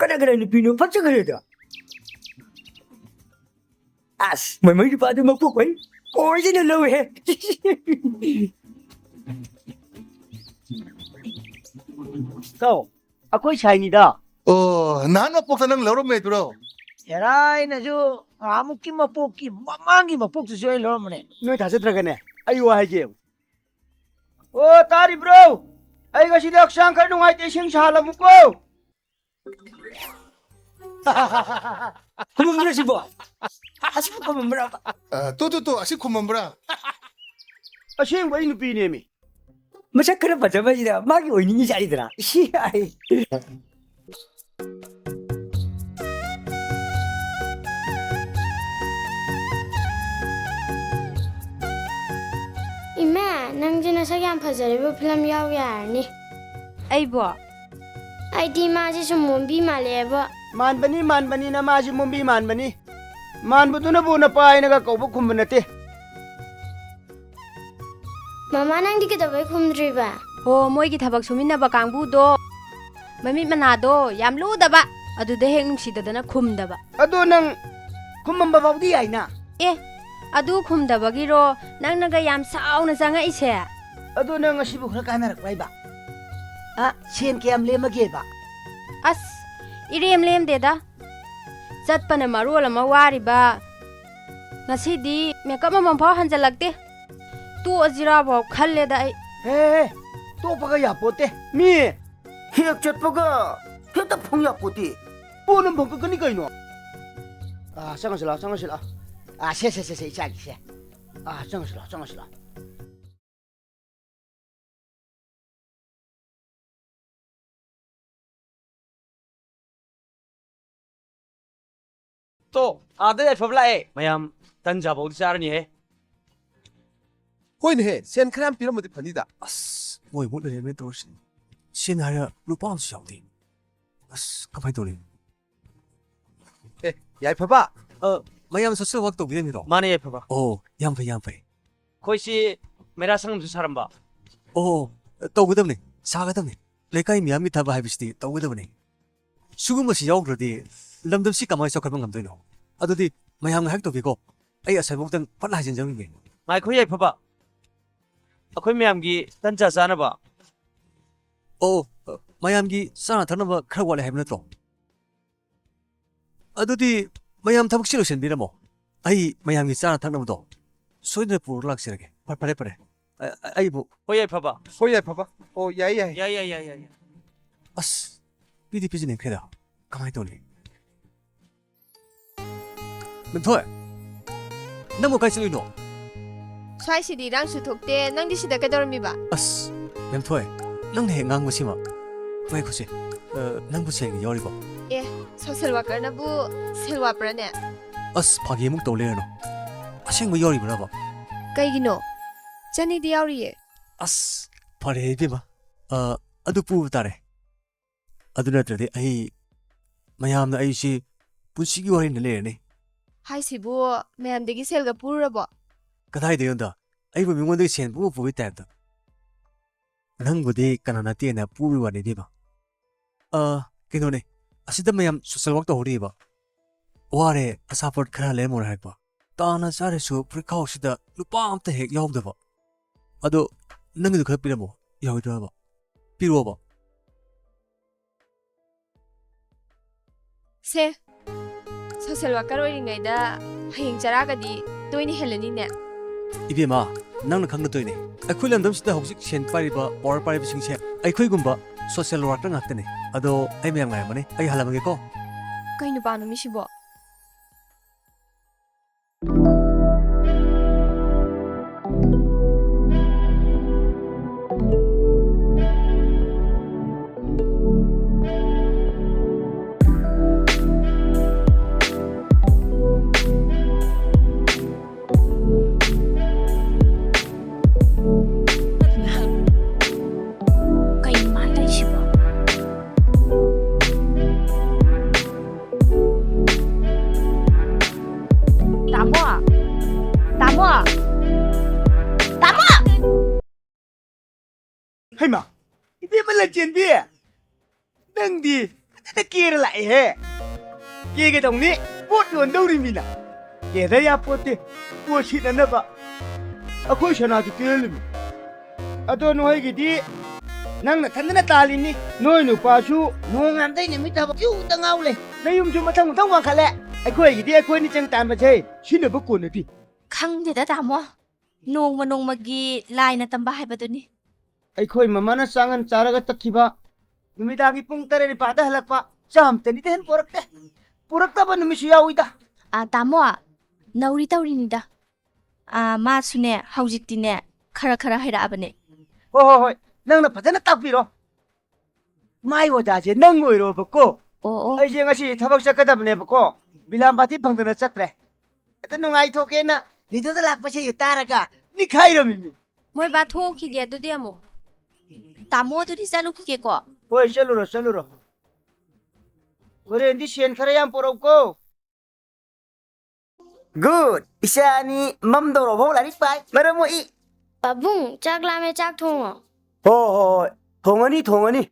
ꯀꯅꯥ ꯀꯅꯥ ꯅꯨꯄꯤꯅꯣ? ꯐꯖꯈ꯭ꯔꯦꯗ꯫ ꯑꯁ, ꯃꯃꯩ ꯅꯨꯄꯥꯗꯨ ꯃꯀꯣꯛ ꯐꯩ꯫ ꯑꯣꯏꯗꯅ ꯂꯧꯋꯦꯍꯦ꯫ ꯀꯥꯎ, ꯑꯩꯈꯣꯏ ꯁꯥꯏꯅꯤꯗ꯫ ꯑꯣ, ꯅꯍꯥꯟ ꯃꯄꯣꯛꯇ ꯅꯪ ꯂꯧꯔꯝꯃꯦꯗꯨꯔꯣ? ꯍꯦꯔꯥ, ꯑꯩꯅꯁꯨ ꯉꯍꯥꯟꯃꯨꯛꯀꯤ ꯃꯄꯣꯛꯀꯤ ꯃꯃꯥꯡꯒꯤ ꯃꯄꯣꯛꯇꯨꯁꯨ ꯑꯩ ꯂꯧꯔꯝꯕꯅꯦ꯫ ꯅꯣꯏ ꯊꯥꯖꯗ꯭ꯔꯒꯅꯦ, ꯑꯩ ꯋꯥ ꯍꯥꯏꯒꯦ꯫ ꯑꯣ, ꯇꯥꯔꯤꯕ꯭ꯔꯣ? ꯑꯩ ꯉꯁꯤꯗꯤ ꯍꯛꯆꯥꯡ ꯈꯔ ꯅꯨꯡꯉꯥꯏꯇꯦ, ꯏꯁꯤꯡ ꯁꯥꯍꯜꯂꯝꯃꯨꯀꯣ꯫ ꯈꯨꯝꯃꯝꯕ꯭ꯔꯥ ꯁꯤꯕꯣ? ꯑꯁꯤꯕꯨ ꯈꯨꯝꯃꯝꯕ꯭ꯔꯥ? ꯑ, ꯇꯨ, ꯇꯨ, ꯇꯨ, ꯑꯁꯤ ꯈꯨꯝꯃꯝꯕ꯭ꯔꯥ? ꯑꯁꯦꯡꯕ ꯑꯩ ꯅꯨꯄꯤꯅꯦꯃꯤ꯫ ꯃꯁꯛ ꯈꯔ ꯐꯖꯕꯁꯤꯗ ꯃꯥꯒꯤ ꯑꯣꯏꯅꯤꯡꯉꯤ ꯖꯥꯠꯅꯤꯗꯅ꯫ ꯏꯁꯤ, ꯑꯩ꯫ ꯏꯃꯥ, ꯅꯪꯁꯦ ꯅꯁꯛ ꯌꯥꯝ ꯐꯖꯔꯦꯕꯨ, ꯐꯤꯂꯝ ꯌꯥꯎ ꯌꯥꯔꯅꯤ꯫ ꯑꯩꯕꯣ? ꯑꯩꯗꯤ ꯃꯥꯁꯦ ꯁꯨꯝ ꯃꯣꯝꯕꯤ ꯃꯥꯜꯂꯦꯕ꯫ ꯃꯥꯟꯕꯅꯤ, ꯃꯥꯟꯕꯅꯤ, ꯅꯃꯥꯁꯦ ꯃꯣꯝꯕꯤ ꯃꯥꯟꯕꯅꯤ꯫ ꯃꯥꯟꯕꯗꯨꯅꯕꯨ ꯅꯄꯥ ꯍꯥꯏꯅꯒ ꯀꯧꯕ ꯈꯨꯝꯕ ꯅꯠꯇꯦ꯫ ꯃꯃꯥ, ꯅꯪꯗꯤ ꯀꯩꯗꯧꯕꯩ ꯈꯨꯝꯗ꯭ꯔꯤꯕ? ꯍꯣ, ꯃꯣꯏꯒꯤ ꯊꯕꯛ ꯁꯨꯃꯤꯟꯅꯕ ꯀꯥꯡꯕꯨꯗꯣ, ꯃꯃꯤꯠ ꯃꯅꯥꯗꯣ ꯌꯥꯝ ꯂꯨꯗꯕ, ꯑꯗꯨꯗ ꯍꯦꯛ ꯅꯨꯡꯁꯤꯗꯗꯅ ꯈꯨꯝꯗꯕ꯫ ꯑꯗꯣ ꯅꯪ ꯈꯨꯝꯃꯝꯕ ꯐꯥꯎꯗꯤ ꯌꯥꯏꯅ꯫ ꯑꯦ, ꯑꯗꯨ ꯈꯨꯝꯗꯕꯒꯤꯔꯣ ꯅꯪꯅꯒ ꯌꯥꯝ ꯁꯥꯎꯅ ꯆꯪꯉꯛꯏꯁꯦ? ꯑꯗꯣ ꯅꯪ ꯉꯁꯤꯕꯨ ꯈꯔ ꯀꯥꯟꯅꯔꯛꯄ꯭ꯔꯥ ꯍꯥꯏꯕ? ꯑ, ꯁꯦꯟ ꯀꯌꯥꯝ ꯂꯦꯝꯃꯒꯦꯕ? ꯑꯁ, ꯏꯔꯦꯝ ꯂꯦꯝꯗꯦꯗ꯫ ꯆꯠꯄꯅ ꯃꯔꯣꯜ ꯑꯃ ꯋꯥꯔꯤꯕ꯫ ꯉꯁꯤꯗꯤ ꯃꯦꯀꯞ ꯑꯃꯐꯥꯎ ꯍꯟꯖꯜꯂꯛꯇꯦ꯫ ꯇꯣꯛꯑꯁꯤꯔꯥꯐꯥꯎ ꯈꯜꯂꯦꯗ ꯑꯩ꯫ ꯍꯦ, ꯍꯦ, ꯇꯣꯛꯄꯒ ꯌꯥꯄꯣꯠꯇꯦ꯫ ꯃꯤ ꯍꯦꯛ ꯆꯠꯄꯒ ꯍꯦꯛꯇ ꯐꯪ ꯌꯥꯄꯣꯠꯇꯦ꯫ ꯄꯣꯠ ꯑꯃ ꯐꯪꯉꯛꯀꯅꯤ ꯀꯩꯅꯣ꯫ ꯑꯥ, ꯆꯪꯉꯁꯤ ꯂꯥꯛꯑꯣ, ꯆꯪꯉꯁꯤ ꯂꯥꯛꯑꯣ꯫ ꯑꯥ, ꯁꯦ, ꯁꯦ, ꯁꯦ, ꯁꯦ, ꯏꯆꯥꯒꯤꯁꯦ꯫ ꯑꯥ, ꯆꯪꯉꯁꯤ ꯂꯥꯛꯑꯣ, ꯆꯪꯉꯁꯤ ꯂꯥꯛꯑꯣ꯫ ꯇꯣ, ꯑꯥꯗ ꯌꯥꯏꯐꯕ ꯂꯥꯛꯑꯦ꯫ ꯃꯌꯥꯝ ꯇꯟ ꯆꯥꯕꯧꯗꯤ ꯆꯥꯔꯅꯤꯍꯦ꯫ ꯍꯣꯏꯅꯦꯍꯦ, ꯁꯦꯟ ꯈꯔ ꯌꯥꯝ ꯄꯤꯔꯝꯃꯗꯤ ꯐꯅꯤꯗ꯫ ꯑꯁ, ꯃꯣꯏ ꯃꯨꯠ ꯂꯩꯔꯦꯅꯦ ꯇꯧꯔꯤꯁꯤ꯫ ꯁꯦꯟ ꯍꯥꯏꯔ ꯂꯨꯄꯥ ꯑꯃꯁꯨ ꯌꯥꯎꯗꯦ꯫ ꯑꯁ, ꯀꯃꯥꯏ ꯇꯧꯅꯤ? ꯑꯦ, ꯌꯥꯏꯐꯕ, ꯑ, ꯃꯌꯥꯝ social work ꯇꯧꯕꯤꯔꯝꯃꯤꯔꯣ? ꯃꯥꯅꯦ, ꯌꯥꯏꯐꯕ꯫ ꯑꯣ, ꯌꯥꯝ ꯐꯩ, ꯌꯥꯝ ꯐꯩ꯫ ꯑꯩꯈꯣꯏꯁꯤ ꯃꯩꯔꯥ ꯁꯪꯒꯝꯁꯨ ꯁꯥꯔꯝꯕ꯫ ꯑꯣ, ꯇꯧꯒꯗꯕꯅꯤ, ꯁꯥꯒꯗꯕꯅꯤ꯫ ꯂꯩꯀꯥꯏ ꯃꯤꯌꯥꯝꯒꯤ ꯊꯕꯛ ꯍꯥꯏꯕꯁꯤꯗꯤ ꯇꯧꯒꯗꯕꯅꯤ꯫ ꯁꯤꯒꯨꯝꯕꯁꯤ ꯌꯥꯎꯗ꯭ꯔꯗꯤ ꯂꯝꯗꯝꯁꯤ ꯀꯃꯥꯏꯅ ꯆꯥꯎꯈꯠꯄ ꯉꯝꯗꯣꯏꯅꯣ? ꯑꯗꯨꯗꯤ ꯃꯌꯥꯝ ꯉꯥꯏꯍꯥꯛ ꯇꯧꯕꯤꯀꯣ, ꯑꯩ ꯑꯁꯥꯏꯐꯥꯎꯇꯪ ꯐꯠ ꯍꯥꯏꯖꯤꯟꯖꯔꯨꯒꯦ꯫ ꯉꯥꯏꯈꯣ ꯌꯥꯏꯐꯕ, ꯑꯩꯈꯣꯏ ꯃꯌꯥꯝꯒꯤ ꯇꯟ ꯆꯥ ꯆꯥꯅꯕ꯫ ꯑꯣ, ꯃꯌꯥꯝꯒꯤ ꯆꯥꯅ ꯊꯛꯅꯕ ꯈꯔ ꯋꯥꯠꯂꯦ ꯍꯥꯏꯕ ꯅꯠꯇ꯭ꯔꯣ? ꯑꯗꯨꯗꯤ ꯃꯌꯥꯝ ꯊꯕꯛꯁꯤ ꯂꯣꯏꯁꯤꯟꯕꯤꯔꯝꯃꯣ, ꯑꯩ ꯃꯌꯥꯝꯒꯤ ꯆꯥꯅ ꯊꯛꯅꯕꯗꯣ ꯁꯣꯏꯗꯅ ꯄꯨꯔꯒ ꯂꯥꯛꯆꯔꯒꯦ꯫ ꯐ-, ꯐꯔꯦ, ꯐꯔꯦ꯫ ꯑ-, ꯑ-, ꯑꯩꯕꯨ ꯍꯣꯏ ꯌꯥꯏꯐꯕ꯫ ꯍꯣꯏ ꯌꯥꯏꯐꯕ꯫ ꯑꯣ, ꯌꯥꯏ, ꯌꯥꯏ꯫ ꯌꯥꯏ, ꯌꯥꯏ, ꯌꯥꯏ, ꯌꯥꯏ, ꯌꯥꯏ꯫ ꯑꯁ, ꯄꯤꯗꯤ ꯄꯤꯖꯅꯤꯡꯈ꯭ꯔꯦꯗ꯫ ꯀꯃꯥꯏꯅ ꯇꯧꯅꯤ? ꯃꯦꯝꯊꯣꯏ, ꯅꯪꯕꯨ ꯀꯥꯏ ꯆꯠꯂꯨꯏꯅꯣ? ꯁ꯭ꯋꯥꯏꯁꯤꯗꯤ ꯏꯔꯥꯡꯁꯨ ꯊꯣꯛꯇꯦ, ꯅꯪꯗꯤ ꯁꯤꯗ ꯀꯩꯗꯧꯔꯝꯃꯤꯕ? ꯑꯁ, ꯃꯦꯝꯊꯣꯏ, ꯅꯪꯅ ꯍꯦꯛ ꯉꯥꯡꯕꯁꯤꯃ꯫ ꯉꯥꯏꯈꯣꯁꯦ, ꯑ, ꯅꯪꯕꯨ ꯁꯦꯜꯒ ꯌꯥꯎꯔꯤꯕꯣ? ꯑꯦ, social workerꯅꯕꯨ ꯁꯦꯜ ꯋꯥꯠꯄ꯭ꯔꯅꯦ? ꯑꯁ, ꯐꯥꯒꯤ ꯑꯃꯨꯛ ꯇꯧ ꯂꯩꯔꯅꯨ꯫ ꯑꯁꯦꯡꯕ ꯌꯥꯎꯔꯤꯕ꯭ꯔꯕ? ꯀꯩꯒꯤꯅꯣ? ꯆꯅꯤꯗꯤ ꯌꯥꯎꯔꯤꯌꯦ꯫ ꯑꯁ, ꯐꯔꯦ ꯏꯕꯦꯝꯃ꯫ ꯑ, ꯑꯗꯨ ꯄꯨꯕ ꯇꯥꯔꯦ꯫ ꯑꯗꯨ ꯅꯠꯇ꯭ꯔꯗꯤ ꯑꯩ, ꯃꯌꯥꯝꯅ ꯑꯩꯁꯤ ꯄꯨꯟꯁꯤꯒꯤ ꯋꯥꯔꯦꯡꯗ ꯂꯩꯔꯅꯤ꯫ ꯍꯥꯏꯁꯤꯕꯨ, ꯃꯌꯥꯝꯗꯒꯤ ꯁꯦꯜꯒ ꯄꯨꯔꯨꯔꯕꯣ? ꯀꯗꯥꯏꯗꯩꯅꯣꯗ? ꯑꯩꯕꯨ ꯃꯤꯉꯣꯟꯗꯒꯤ ꯁꯦꯜ ꯄꯨꯕ ꯄꯨꯕꯒꯤ typeꯇ꯫ ꯅꯪꯕꯨꯗꯤ ꯀꯅꯥ ꯅꯠꯇꯦꯅ ꯄꯨꯕꯒꯤ ꯋꯥꯅꯤ ꯏꯕꯦꯝꯃ꯫ ꯑ, ꯀꯩꯅꯣꯅꯦ, ꯑꯁꯤꯗ ꯃꯌꯥꯝ social work ꯇꯧꯍꯧꯔꯤꯕ꯫ ꯋꯥꯔꯦ, ꯑꯆꯥꯄꯣꯠ ꯈꯔ ꯂꯩꯔꯝꯃꯣꯅ ꯍꯥꯏꯔꯛꯄ꯫ ꯇꯥꯅ ꯆꯥꯔꯁꯨ ꯄꯨꯈ꯭ꯔꯤꯈꯥꯎꯁꯤꯗ ꯂꯨꯄꯥ ꯑꯝꯇ ꯍꯦꯛ ꯌꯥꯎꯗꯕ꯫ ꯑꯗꯣ ꯅꯪꯒꯤꯗꯨ ꯈꯔ ꯄꯤꯔꯝꯃꯣ, ꯌꯥꯎꯔꯣꯏꯗ꯭ꯔꯕ? ꯄꯤꯔꯛꯑꯣꯕ꯫ ꯁꯦ, social worker ꯑꯣꯏꯔꯤꯉꯩꯗ ꯍꯌꯦꯡ ꯆꯔꯥꯒꯗꯤ ꯇꯣꯏꯅ ꯍꯦꯜꯂꯅꯤꯅꯦ꯫ ꯏꯕꯦꯝꯃ, ꯅꯪꯅ ꯈꯪꯅ ꯇꯣꯏꯅꯦ꯫ ꯑꯩꯈꯣꯏ ꯂꯝꯗꯝꯁꯤꯗ ꯍꯧꯖꯤꯛ ꯁꯦꯟ ꯄꯥꯏꯔꯤꯕ, power ꯄꯥꯏꯔꯤꯕꯁꯤꯡꯁꯦ ꯑꯩꯈꯣꯏꯒꯨꯝꯕ social worker ꯉꯥꯛꯇꯅꯦ꯫ ꯑꯗꯣ ꯑꯩ ꯃꯌꯥꯝ ꯉꯥꯏꯔꯝꯃꯅꯤ, ꯑꯩ ꯍꯜꯂꯝꯃꯒꯦꯀꯣ꯫ ꯀꯩ ꯅꯨꯄꯥꯅꯣ ꯃꯤꯁꯤꯕꯣ? ꯀꯩꯅꯣ ꯃꯥ ꯇꯧꯔꯤꯁꯤꯕꯣ? ꯇꯥꯃꯣ! ꯇꯥꯃꯣ! ꯇꯥꯃꯣ! ꯍꯩꯃꯥ! ꯏꯕꯦꯝꯃ ꯂꯟꯆꯦꯟꯕꯤ! ꯅꯪꯗꯤ ꯐꯖꯅ ꯀꯦꯔ ꯂꯥꯛꯑꯦꯍꯦ꯫ ꯀꯦꯒꯗꯧꯅꯤ, ꯄꯣꯠ ꯌꯣꯟꯗꯧꯔꯤꯃꯤꯅ꯫ ꯀꯦꯗ ꯌꯥꯄꯣꯠꯇꯦ, ꯄꯣꯠ ꯁꯤꯠꯅꯅꯕ꯫ ꯑꯩꯈꯣꯏ ꯁꯅꯥꯁꯨ ꯀꯦꯍꯜꯂꯤꯃꯤ꯫ ꯑꯗꯣ ꯅꯣꯏꯒꯤꯗꯤ ꯅꯪ ꯅꯊꯟꯗꯅ ꯇꯥꯜꯂꯤꯅꯤ꯫ ꯅꯣꯏ ꯅꯨꯄꯥꯁꯨ ꯅꯣꯡꯉꯥꯟꯕꯗꯩ ꯅꯨꯃꯤꯠ ꯇꯥꯕ ꯀ꯭ꯌꯨꯗ ꯉꯥꯎ ꯂꯩ꯫ ꯅꯌꯨꯝꯁꯨ ꯃꯊꯪ ꯃꯊꯪ ꯋꯥꯡꯈꯠꯂꯦ꯫ ꯑꯩꯈꯣꯏꯒꯤꯗꯤ ꯑꯩꯈꯣꯏꯅꯤ ꯆꯪ ꯇꯥꯟꯕꯁꯦ ꯁꯤꯟꯅꯕ ꯀꯣꯟꯅꯗꯦ꯫ ꯈꯪꯗꯦꯗ ꯇꯥꯃꯣ, ꯅꯣꯡꯃ ꯅꯣꯡꯃꯒꯤ ꯂꯥꯏꯅ ꯇꯝꯕ ꯍꯥꯏꯕꯗꯨꯅꯤ꯫ ꯑꯩꯈꯣꯏ ꯃꯃꯥꯅ ꯆꯥꯡꯉꯟ ꯆꯥꯔꯒ ꯆꯠꯈꯤꯕ, ꯅꯨꯃꯤꯗꯥꯡꯒꯤ ꯄꯨꯡ ꯇꯔꯦꯠ ꯅꯤꯄꯥꯟꯗ ꯍꯜꯂꯛꯄ, ꯆꯥꯝ ꯆꯅꯤꯗ ꯍꯦꯟ ꯄꯣꯔꯛꯇꯦ꯫ ꯄꯨꯔꯛꯇꯕ ꯅꯨꯃꯤꯠꯁꯨ ꯌꯥꯎꯏꯗ꯫ ꯑꯥ, ꯇꯥꯃꯣ, ꯅꯧꯔꯤ ꯇꯧꯔꯤꯅꯤꯗ꯫ ꯑꯥ, ꯃꯥꯁꯨꯅꯦ, ꯍꯧꯖꯤꯛꯇꯤꯅꯦ, ꯈꯔ ꯈꯔ ꯍꯩꯔꯛꯑꯕꯅꯦ꯫ ꯍꯣꯏ, ꯍꯣꯏ, ꯍꯣꯏ, ꯅꯪꯅ ꯐꯖꯅ ꯇꯥꯛꯄꯤꯔꯣ꯫ ꯃꯥꯏ ꯑꯣꯖꯥꯁꯦ ꯅꯪ ꯑꯣꯏꯔꯣꯕꯀꯣ꯫ ꯑꯣ, ꯑꯣ꯫ ꯑꯩꯁꯦ ꯉꯁꯤ ꯊꯕꯛ ꯆꯠꯀꯗꯕꯅꯦꯕꯀꯣ, ꯕꯤꯂꯥꯝꯕꯥꯇꯤ ꯐꯪꯗꯅ ꯆꯠꯇ꯭ꯔꯦ꯫ ꯍꯦꯛꯇ ꯅꯨꯡꯉꯥꯏꯊꯣꯛꯀꯦꯅ ꯔꯦꯗꯤꯑꯣꯗ ꯂꯥꯛꯄꯁꯦ ꯇꯥꯔꯒ ꯅꯤꯛꯈꯥꯏꯔꯝꯃꯤꯅꯤ꯫ ꯃꯣꯏ ꯕꯥ ꯊꯣꯛꯈꯤꯒꯦ, ꯑꯗꯨꯗꯤ ꯑꯃꯨꯛ꯫ ꯇꯥꯃꯣ, ꯑꯗꯨꯗꯤ ꯆꯠꯂꯨꯈꯤꯒꯦꯀꯣ꯫ ꯍꯣꯏ, ꯆꯠꯂꯨꯔꯣ, ꯆꯠꯂꯨꯔꯣ꯫ ꯍꯣꯔꯦꯟꯗꯤ ꯁꯦꯟ ꯈꯔ ꯌꯥꯝ ꯄꯣꯔꯛꯎꯀꯣ꯫ ꯒꯨꯗ! ꯏꯆꯥ ꯑꯅꯤ ꯃꯝꯗꯧꯔꯐꯥꯎ ꯂꯥꯏꯔꯤꯛ ꯄꯥꯏ, ꯃꯔꯝ ꯃꯣꯛꯏ꯫ ꯄꯥꯕꯨꯡ, ꯆꯥꯛ ꯂꯥꯝꯃꯦ, ꯆꯥꯛ ꯊꯣꯡꯉꯣ꯫ ꯍꯣ, ꯍꯣ, ꯍꯣꯏ, ꯊꯣꯡꯉꯅꯤ, ꯊꯣꯡꯉꯅꯤ꯫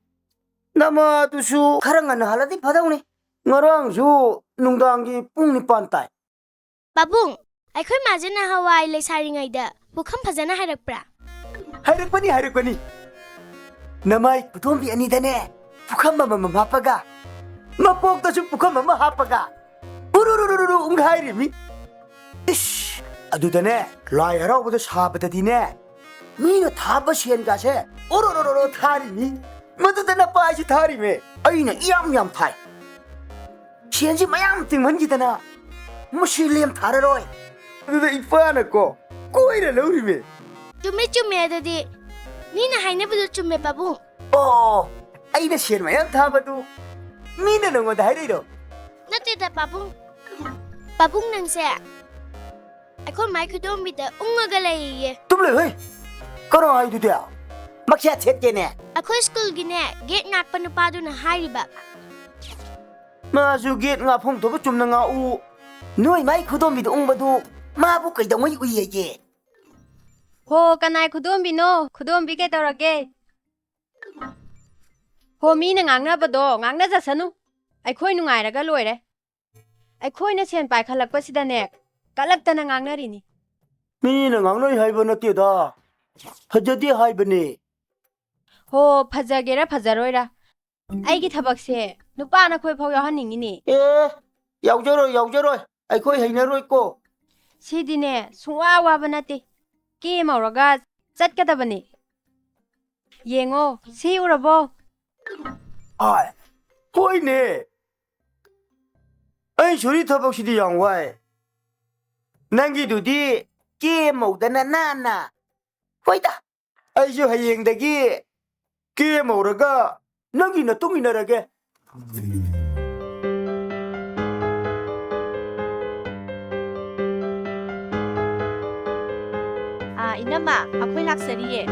ꯅꯃꯥꯗꯨꯁꯨ ꯈꯔ ꯉꯟꯅ ꯍꯜꯂꯗꯤ ꯐꯗꯧꯅꯤ꯫ ꯉꯔꯥꯡꯁꯨ ꯅꯨꯡꯗꯥꯡꯒꯤ ꯄꯨꯡ ꯅꯤꯄꯥꯟ ꯇꯥꯏ꯫ ꯄꯥꯕꯨꯡ, ꯑꯩꯈꯣꯏ ꯃꯥꯁꯦ ꯅꯍꯥꯟꯋꯥꯏ ꯂꯩꯁꯥꯔꯤꯉꯩꯗ ꯄꯨꯈꯝ ꯐꯖꯅ ꯍꯥꯏꯔꯛꯄ꯭ꯔꯥ? ꯍꯥꯏꯔꯛꯄꯅꯤ, ꯍꯥꯏꯔꯛꯄꯅꯤ꯫ ꯅꯃꯥꯏ ꯈꯨꯗꯣꯝꯕꯤ ꯑꯅꯤꯗꯅꯦ, ꯄꯨꯈꯝ ꯑꯃꯃꯝ ꯍꯥꯞꯄꯒ, ꯃꯀꯣꯛꯇꯁꯨ ꯄꯨꯈꯝ ꯑꯃ ꯍꯥꯞꯄꯒ, ꯎꯔꯨꯔꯨꯔꯨꯔꯨ ꯎꯪꯈꯥꯏꯔꯤꯃꯤ꯫ ꯏꯁ, ꯑꯗꯨꯗꯅꯦ, ꯂꯥꯏ ꯍꯔꯥꯎꯕꯗ ꯁꯥꯕꯗꯗꯤꯅꯦ, ꯃꯤꯅ ꯊꯥꯕ ꯁꯦꯟꯒꯥꯁꯦ ꯎꯔꯨꯔꯨꯔꯨꯔꯨ ꯊꯥꯔꯤꯃꯤ꯫ ꯃꯗꯨꯗꯅ ꯄꯥꯏꯁꯤ ꯊꯥꯔꯤꯃꯦ꯫ ꯑꯩꯅ ꯏꯌꯥꯝ ꯌꯥꯝ ꯊꯥꯏ꯫ ꯁꯦꯟꯁꯤ ꯃꯌꯥꯝ ꯇꯤꯡꯃꯟꯈꯤꯗꯅ ꯃꯁꯤ ꯂꯦꯝ ꯊꯥꯔꯔꯣꯏ꯫ ꯑꯗꯨꯗ ꯏꯄꯥꯅꯀꯣ ꯀꯣꯏꯔ ꯂꯧꯔꯤꯃꯦ꯫ ꯆꯨꯝꯃꯦ, ꯆꯨꯝꯃꯦ, ꯑꯗꯨꯗꯤ ꯃꯤꯅ ꯍꯥꯏꯅꯕꯗꯨ ꯆꯨꯝꯃꯦ, ꯄꯥꯕꯨꯡ꯫ ꯑꯣ, ꯑꯩꯅ ꯁꯦꯟ ꯃꯌꯥꯝ ꯊꯥꯕꯗꯨ ꯃꯤꯅ ꯅꯉꯣꯟꯗ ꯍꯥꯏꯔꯛꯏꯔꯣ? ꯅꯠꯇꯦꯗ, ꯄꯥꯕꯨꯡ꯫ ꯄꯥꯕꯨꯡ, ꯅꯪꯁꯦ ꯑꯩꯈꯣꯏ ꯃꯥꯏ ꯈꯨꯗꯣꯝꯕꯤꯗ ꯎꯪꯉꯒ ꯂꯩꯌꯦ꯫ ꯇꯨꯝ ꯂꯩ, ꯍꯩ! ꯀꯅꯥ ꯍꯥꯏꯗꯨꯗꯤ? ꯃꯈ꯭ꯌꯥ ꯊꯦꯠꯀꯦꯅꯦ꯫ ꯑꯩꯈꯣꯏ ꯁ꯭ꯀꯨꯜꯒꯤꯅꯦ, ꯒꯦꯠ ꯉꯥꯛꯄ ꯅꯨꯄꯥꯗꯨꯅ ꯍꯥꯏꯔꯤꯕ꯫ ꯃꯥꯁꯨ ꯒꯦꯠ ꯉꯥꯛꯐꯝ ꯊꯣꯛꯄ ꯆꯨꯝꯅ ꯉꯥꯛꯎ꯫ ꯅꯣꯏ ꯃꯥꯏ ꯈꯨꯗꯣꯝꯕꯤꯗ ꯎꯪꯕꯗꯨ ꯃꯥꯕꯨ ꯀꯩꯗꯧꯉꯩ ꯎꯏ ꯍꯥꯏꯒꯦ? ꯍꯣ, ꯀꯅꯥꯏ ꯈꯨꯗꯣꯝꯕꯤꯅꯣ? ꯈꯨꯗꯣꯝꯕꯤ ꯀꯩꯗꯧꯔꯒꯦ? ꯍꯣ, ꯃꯤꯅ ꯉꯥꯡꯅꯕꯗꯣ ꯉꯥꯡꯅꯖꯁꯅꯨ, ꯑꯩꯈꯣꯏ ꯅꯨꯡꯉꯥꯏꯔꯒ ꯂꯣꯏꯔꯦ꯫ ꯑꯩꯈꯣꯏꯅ ꯁꯦꯟ ꯄꯥꯏꯈꯠꯂꯛꯄꯁꯤꯗꯅꯦ, ꯀꯜꯂꯛꯇꯅ ꯉꯥꯡꯅꯔꯤꯅꯤ꯫ ꯃꯤꯅ ꯉꯥꯡꯅꯩ ꯍꯥꯏꯕ ꯅꯠꯇꯦꯗ, ꯐꯖꯗꯦ ꯍꯥꯏꯕꯅꯦ꯫ ꯍꯣ, ꯐꯖꯒꯦꯔꯥ ꯐꯖꯔꯣꯏꯔꯥ, ꯑꯩꯒꯤ ꯊꯕꯛꯁꯦ ꯅꯨꯄꯥ ꯅꯈꯣꯏ ꯐꯥꯎ ꯌꯥꯎꯍꯟꯅꯤꯡꯉꯤꯅꯦ꯫ ꯑꯦ, ꯌꯥꯎꯖꯔꯣꯏ, ꯌꯥꯎꯖꯔꯣꯏ, ꯑꯩꯈꯣꯏ ꯍꯩꯅꯔꯣꯏꯀꯣ꯫ ꯁꯤꯗꯤꯅꯦ, ꯁꯨꯡꯋꯥ ꯋꯥꯕ ꯅꯠꯇꯦ, ꯀꯦ ꯃꯧꯔꯒ ꯆꯠꯀꯗꯕꯅꯦ꯫ ꯌꯦꯡꯉꯣ, ꯁꯤ ꯎꯔꯕꯣ? ꯑꯥꯏ, ꯍꯣꯏꯅꯦ꯫ ꯑꯩ ꯁꯨꯔꯤ ꯊꯕꯛꯁꯤꯗꯤ ꯌꯥꯝ ꯋꯥꯏ꯫ ꯅꯪꯒꯤꯗꯨꯗꯤ ꯀꯦ ꯃꯧꯗꯅ ꯅꯥꯟꯅ꯫ ꯍꯣꯏꯗ, ꯑꯩꯁꯨ ꯍꯌꯦꯡꯗꯒꯤ ꯀꯦ ꯃꯧꯔꯒ ꯅꯪꯒꯤ ꯅꯇꯨꯡ ꯏꯟꯅꯔꯒꯦ꯫ ꯑꯥ, ꯏꯅꯝꯃ, ꯑꯩꯈꯣꯏ ꯂꯥꯛꯆꯔꯤꯌꯦ꯫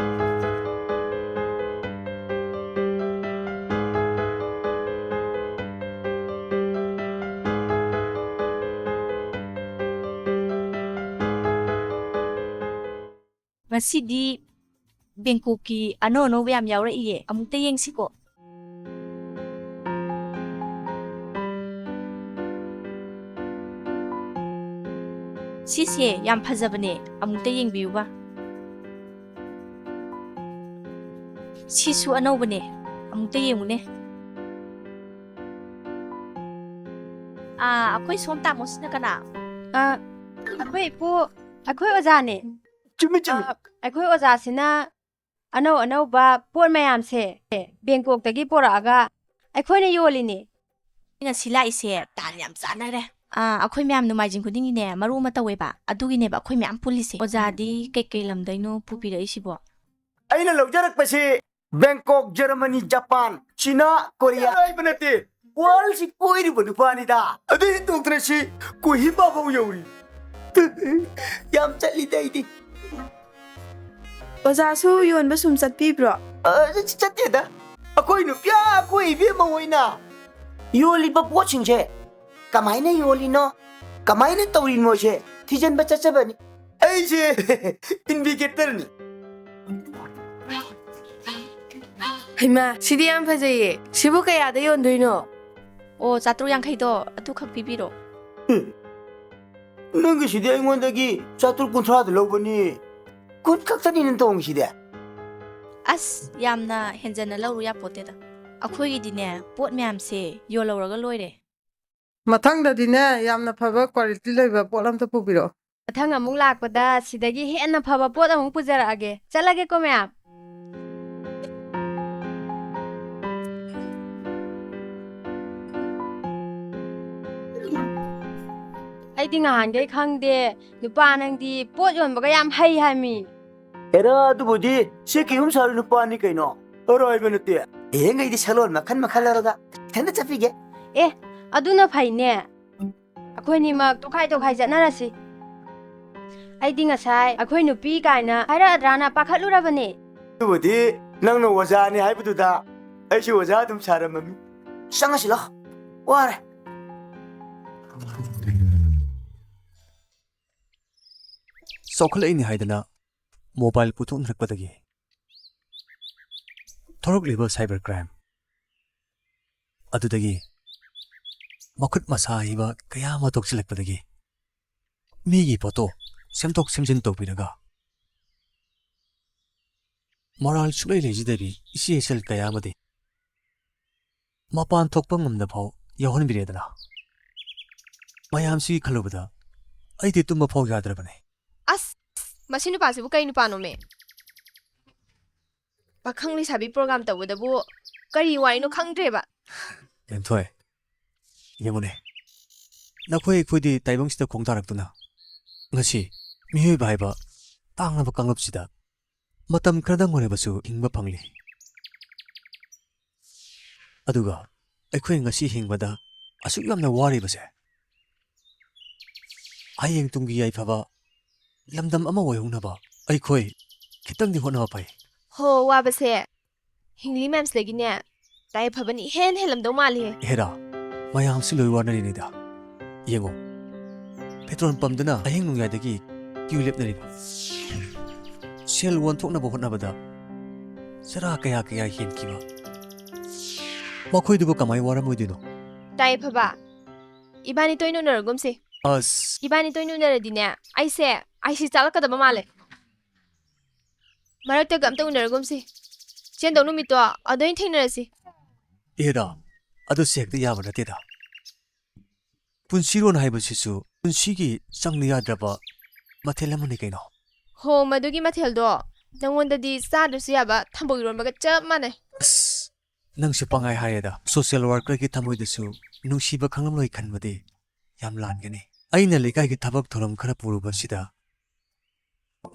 ꯉꯁꯤꯗꯤ ꯕꯦꯡꯀꯣꯛꯀꯤ ꯑꯅꯧ ꯑꯅꯧꯕ ꯌꯥꯝ ꯌꯥꯎꯔꯛꯏꯌꯦ, ꯑꯃꯨꯛꯇ ꯌꯦꯡꯁꯤꯀꯣ꯫ ꯁꯤꯁꯦ ꯌꯥꯝ ꯐꯖꯕꯅꯦ, ꯑꯃꯨꯛꯇ ꯌꯦꯡꯕꯤꯌꯨꯕ꯫ ꯁꯤꯁꯨ ꯑꯅꯧꯕꯅꯦ, ꯑꯃꯨꯛꯇ ꯌꯦꯡꯉꯨꯅꯦ꯫ ꯑꯥ, ꯑꯩꯈꯣꯏ ꯁꯣꯝ ꯇꯥꯃꯣꯁꯤꯅ ꯀꯅꯥ? ꯑꯥ, ꯑꯩꯈꯣꯏ ꯏꯄꯨ, ꯑꯩꯈꯣꯏ ꯑꯣꯖꯥꯅꯦ꯫ ꯆꯨꯝꯃꯤ, ꯆꯨꯝꯃꯤ꯫ ꯑꯥ, ꯑꯩꯈꯣꯏ ꯑꯣꯖꯥꯁꯤꯅ ꯑꯅꯧ ꯑꯅꯧꯕ ꯄꯣꯠ ꯃꯌꯥꯝꯁꯦ ꯕꯦꯡꯀꯣꯛꯇꯒꯤ ꯄꯣꯔꯛꯑꯒ ꯑꯩꯈꯣꯏꯅ ꯌꯣꯜꯂꯤꯅꯦ꯫ ꯉꯁꯤ ꯂꯥꯛꯏꯁꯦ ꯇꯥꯟ ꯌꯥꯝ ꯆꯥꯅꯔꯦ꯫ ꯑꯥ, ꯑꯩꯈꯣꯏ ꯃꯌꯥꯝ ꯅꯣꯡꯃꯥꯏꯖꯤꯡ ꯈꯨꯗꯤꯡꯒꯤꯅꯦ ꯃꯔꯨ ꯑꯃ ꯇꯧꯋꯦꯕ, ꯑꯗꯨꯒꯤꯅꯦꯕ ꯑꯩꯈꯣꯏ ꯃꯌꯥꯝ ꯄꯨꯜꯂꯤꯁꯦ꯫ ꯑꯣꯖꯥꯗꯤ ꯀꯩꯀꯩ ꯂꯝꯗꯩꯅꯣ ꯄꯨꯕꯤꯔꯛꯏꯁꯤꯕꯣ? ꯑꯩꯅ ꯂꯧꯖꯔꯛꯄꯁꯤ Bangkok, Germany, Japan, China, Korea ꯍꯥꯏꯕ ꯅꯠꯇꯦ, ꯋꯥꯔꯜꯁꯤ ꯀꯣꯏꯔꯤꯕ ꯅꯨꯄꯥꯅꯤꯗ꯫ ꯑꯗꯨ ꯍꯦꯛ ꯇꯣꯛꯇꯅ ꯁꯤ ꯀꯣꯍꯤꯃꯥ ꯐꯥꯎ ꯌꯧꯔꯤ꯫ ꯌꯥꯝ ꯆꯠꯂꯤꯗ ꯑꯩꯗꯤ꯫ ꯑꯣꯖꯥꯁꯨ ꯌꯣꯟꯕ ꯁꯨꯝ ꯆꯠꯄꯤꯕ꯭ꯔꯣ? ꯑ, ꯆꯠ-, ꯆꯠꯇꯦꯗ꯫ ꯑꯩꯈꯣꯏ ꯅꯨꯄꯤ, ꯑꯩꯈꯣꯏ ꯏꯕꯦꯝꯃ ꯍꯣꯏꯅ ꯌꯣꯜꯂꯤꯕ ꯄꯣꯠꯁꯤꯡꯁꯦ ꯀꯃꯥꯏꯅ ꯌꯣꯜꯂꯤꯅꯣ, ꯀꯃꯥꯏꯅ ꯇꯧꯔꯤꯅꯣꯁꯦ ꯊꯤꯖꯤꯟꯕ ꯆꯠꯆꯕꯅꯤ꯫ ꯑꯩꯁꯦ ꯏꯟꯚꯤꯒꯦꯇꯔꯅꯤ꯫ ꯍꯩꯃꯥ, ꯁꯤꯗꯤ ꯌꯥꯝ ꯐꯖꯩꯌꯦ꯫ ꯁꯤꯕꯨ ꯀꯌꯥꯗ ꯌꯣꯟꯗꯣꯏꯅꯣ? ꯑꯣ, ꯆꯥꯇ꯭ꯔꯨꯛ ꯌꯥꯡꯈꯩꯗꯣ ꯑꯗꯨꯈꯛ ꯄꯤꯕꯤꯔꯣ꯫ ꯅꯪꯒꯤꯁꯤꯗꯤ ꯑꯩꯉꯣꯟꯗꯒꯤ ꯆꯥꯇ꯭ꯔꯨꯛ ꯀꯨꯟꯊ꯭ꯔꯥꯗ ꯂꯧꯕꯅꯤ꯫ ꯀꯨꯟ ꯈꯛꯇꯅꯤ ꯅꯪ ꯇꯣꯡꯉꯤꯁꯤꯗꯤ꯫ ꯑꯁ, ꯌꯥꯝꯅ ꯍꯦꯟꯖꯟꯅ ꯂꯧꯔꯨ ꯌꯥꯄꯣꯠꯇꯦꯗ꯫ ꯑꯩꯈꯣꯏꯒꯤꯗꯤꯅꯦ, ꯄꯣꯠ ꯃꯌꯥꯝꯁꯦ ꯌꯣꯜꯍꯧꯔꯒ ꯂꯣꯏꯔꯦ꯫ ꯃꯊꯪꯗꯗꯤꯅꯦ, ꯌꯥꯝꯅ ꯐꯕ quality ꯂꯩꯕ ꯄꯣꯠ ꯑꯝꯇ ꯄꯨꯕꯤꯔꯛꯑꯣ꯫ ꯃꯊꯪ ꯑꯃꯨꯛ ꯂꯥꯛꯄꯗ ꯁꯤꯗꯒꯤ ꯍꯦꯟꯅ ꯐꯕ ꯄꯣꯠ ꯑꯃꯨꯛ ꯄꯨꯖꯔꯛꯑꯒꯦ꯫ ꯆꯠꯂꯒꯦꯀꯣ, ꯃꯌꯥꯝ꯫ ꯑꯩꯗꯤ ꯉꯍꯥꯟꯈꯩ ꯈꯪꯗꯦ, ꯅꯨꯄꯥ ꯅꯪꯗꯤ ꯄꯣꯠ ꯌꯣꯟꯕꯒ ꯌꯥꯝ ꯍꯩ ꯍꯥꯏꯃꯤ꯫ ꯑꯦꯔꯥ, ꯑꯗꯨꯕꯨꯗꯤ ꯁꯤ ꯀꯤꯍꯣꯝ ꯁꯥꯕ ꯅꯨꯄꯥꯅꯤ ꯀꯩꯅꯣ, ꯑꯔꯥꯏꯕ ꯅꯠꯇꯦ꯫ ꯍꯌꯦꯡꯈꯩꯗꯤ ꯁꯦꯂꯣꯟ ꯃꯈꯜ ꯃꯈꯜ ꯂꯧꯔꯒ ꯏꯊꯟꯇ ꯆꯠꯄꯤꯒꯦ꯫ ꯑꯦ, ꯑꯗꯨꯅ ꯐꯩꯅꯦ꯫ ꯑꯩꯈꯣꯏꯅꯤꯃꯛ ꯇꯣꯈꯥꯏ ꯇꯣꯈꯥꯏ ꯆꯠꯅꯔꯁꯤ꯫ ꯑꯩꯗꯤ ꯉꯁꯥꯏ ꯑꯩꯈꯣꯏ ꯅꯨꯄꯤ ꯀꯥꯏꯅ ꯍꯥꯏꯔꯛꯑꯗ꯭ꯔꯥꯅ ꯄꯥꯈꯠꯂꯨꯔꯕꯅꯦ꯫ ꯑꯗꯨꯕꯨꯗꯤ ꯅꯪꯅ ꯑꯣꯖꯥꯅꯤ ꯍꯥꯏꯕꯗꯨꯗ ꯑꯩꯁꯨ ꯑꯣꯖꯥ ꯑꯗꯨꯝ ꯁꯥꯔꯝꯃꯃꯤ꯫ ꯆꯪꯉꯁꯤ ꯂꯥꯎ, ꯋꯥꯔꯦ꯫ ꯆꯥꯎꯈꯠꯂꯛꯏꯅꯤ ꯍꯥꯏꯗꯅ ꯃꯣꯕꯥꯏꯜ ꯄꯨꯊꯣꯛꯅꯔꯛꯄꯗꯒꯤ ꯊꯣꯔꯛꯂꯤꯕ cyber crime ꯑꯗꯨꯗꯒꯤ ꯃꯈꯨꯠ ꯃꯁꯥ ꯍꯩꯕ ꯀꯌꯥ ꯑꯃ ꯊꯣꯛꯆꯤꯜꯂꯛꯄꯗꯒꯤ ꯃꯤꯒꯤ ꯄꯣꯠꯇꯣ ꯁꯦꯝꯗꯣꯛ ꯁꯦꯝꯖꯤꯟ ꯇꯧꯕꯤꯔꯒ ꯃꯣꯔꯥꯜ ꯁꯨꯛꯂꯩ ꯂꯩꯖꯗꯕꯤ ꯏꯆꯦ ꯏꯆꯜ ꯀꯌꯥ ꯑꯃꯗꯤ ꯃꯄꯥꯟ ꯊꯣꯛꯄ ꯉꯝꯗ ꯐꯥꯎ ꯌꯥꯎꯍꯟꯕꯤꯔꯦꯗꯅ꯫ ꯃꯌꯥꯝꯁꯤ ꯈꯜꯂꯨꯕꯗ ꯑꯩꯗꯤ ꯇꯨꯝꯕ ꯐꯥꯎ ꯌꯥꯗ꯭ꯔꯕꯅꯤ꯫ ꯑꯁ, ꯃꯁꯤ ꯅꯨꯄꯥꯁꯤꯕꯨ ꯀꯩ ꯅꯨꯄꯥꯅꯣꯃꯦ? ꯄꯥꯈꯪ ꯂꯩꯁꯥꯕꯤ program ꯇꯧꯕꯗꯕꯨ ꯀꯔꯤ ꯋꯥꯔꯤꯅꯣ ꯈꯪꯗ꯭ꯔꯦꯕ꯫ ꯂꯦꯝꯊꯣꯏ, ꯌꯦꯡꯉꯨꯅꯦ, ꯅꯈꯣꯏ ꯑꯩꯈꯣꯏꯗꯤ ꯇꯥꯏꯕꯪꯁꯤꯗ ꯈꯣꯡ ꯊꯥꯔꯛꯇꯨꯅ ꯉꯁꯤ ꯃꯤꯑꯣꯏꯕ ꯍꯥꯏꯕ ꯇꯥꯡꯂꯕ ꯀꯥꯡꯂꯨꯞꯁꯤꯗ ꯃꯇꯝ ꯈꯔꯗꯪ ꯑꯣꯏꯔꯕꯁꯨ ꯍꯤꯡꯕ ꯐꯪꯂꯤ꯫ ꯑꯗꯨꯒ ꯑꯩꯈꯣꯏ ꯉꯁꯤ ꯍꯤꯡꯕꯗ ꯑꯁꯨꯛ ꯌꯥꯝꯅ ꯋꯥꯔꯤꯕꯁꯦ, ꯍꯌꯦꯡ ꯇꯨꯡꯒꯤ ꯌꯥꯏꯐꯕ ꯂꯝꯗꯝ ꯑꯃ ꯑꯣꯏꯍꯧꯅꯕ ꯑꯩꯈꯣꯏ ꯈꯤꯇꯪꯗꯤ ꯍꯣꯠꯅꯕ ꯐꯩ꯫ ꯍꯣ, ꯋꯥꯕꯁꯦ ꯍꯤꯡꯂꯤ ꯃꯌꯥꯝꯁꯤꯗꯒꯤꯅꯦ ꯇꯥꯏꯐꯕꯅ ꯏꯍꯦꯟ ꯍꯦꯜꯂꯝꯗꯧ ꯃꯥꯜꯂꯤꯍꯦ꯫ ꯍꯦꯔꯥ, ꯃꯌꯥꯝꯁꯤ ꯂꯣꯏ ꯋꯥꯅꯔꯤꯅꯤꯗ꯫ ꯌꯦꯡꯉꯣ, petrol pumpꯗꯨꯅ ꯑꯍꯤꯡ ꯅꯣꯡꯌꯥꯏꯗꯒꯤ queue ꯂꯦꯞꯅꯔꯤꯕ꯫ ꯁꯦꯜ ꯑꯣꯟꯊꯣꯛꯅꯕ ꯍꯣꯠꯅꯕꯗ ꯆꯔꯥ ꯀꯌꯥ ꯀꯌꯥ ꯍꯦꯟꯈꯤꯕ꯫ ꯃꯈꯣꯏꯗꯨꯕꯨ ꯀꯃꯥꯏ ꯋꯥꯔꯝꯃꯣꯏꯗꯣꯏꯅꯣ? ꯇꯥꯏ ꯐꯕ, ꯏꯕꯥꯅꯤ ꯇꯣꯏꯅ ꯎꯅꯔꯒꯨꯝꯁꯤ꯫ ꯑꯁ꯫ ꯏꯕꯥꯅꯤ ꯇꯣꯏꯅ ꯎꯅꯔꯗꯤꯅꯦ, ꯑꯩꯁꯦ ꯑꯥꯏꯁꯤ ꯆꯥꯂꯛꯀꯗꯕ ꯃꯥꯜꯂꯦ꯫ ꯃꯔꯛꯇꯒ ꯑꯝꯇ ꯎꯅꯔꯒꯨꯝꯁꯤ꯫ ꯆꯦꯟꯗꯧ ꯅꯨꯃꯤꯠꯇꯣ ꯑꯗ ꯑꯣꯏꯅ ꯊꯦꯡꯅꯔꯁꯤ꯫ ꯑꯦꯗꯥ, ꯑꯗꯨꯁꯨ ꯍꯦꯛꯇ ꯌꯥꯕ ꯅꯠꯇꯦꯗ꯫ ꯄꯨꯟꯁꯤꯔꯣꯟ ꯍꯥꯏꯕꯁꯤꯁꯨ ꯄꯨꯟꯁꯤꯒꯤ ꯆꯪꯗ ꯌꯥꯗ꯭ꯔꯕ ꯃꯊꯦꯜ ꯑꯃꯅꯤ ꯀꯩꯅꯣ꯫ ꯍꯣ, ꯃꯗꯨꯒꯤ ꯃꯊꯦꯜꯗꯣ ꯅꯪꯉꯣꯟꯗꯗꯤ ꯆꯥꯗ꯭ꯔꯁꯨ ꯌꯥꯕ ꯊꯝꯕꯧ ꯏꯔꯣꯟꯕꯒ ꯆꯞ ꯃꯥꯟꯅꯩ꯫ ꯑꯁ, ꯅꯪꯁꯨ ꯄꯪꯍꯥꯏ ꯍꯥꯏꯌꯦꯗ꯫ ꯁꯣꯁꯤꯌꯦꯜ ꯋꯥꯔꯀꯔꯒꯤ ꯊꯃꯣꯏꯗꯁꯨ ꯅꯨꯡꯁꯤꯕ ꯈꯪꯂꯝꯂꯣꯏ ꯈꯟꯕꯗꯤ ꯌꯥꯝ ꯂꯥꯟꯒꯅꯤ꯫ ꯑꯩꯅ ꯂꯩꯀꯥꯏꯒꯤ ꯊꯕꯛ ꯊꯧꯔꯝ ꯈꯔ ꯄꯨꯔꯨꯕꯁꯤꯗ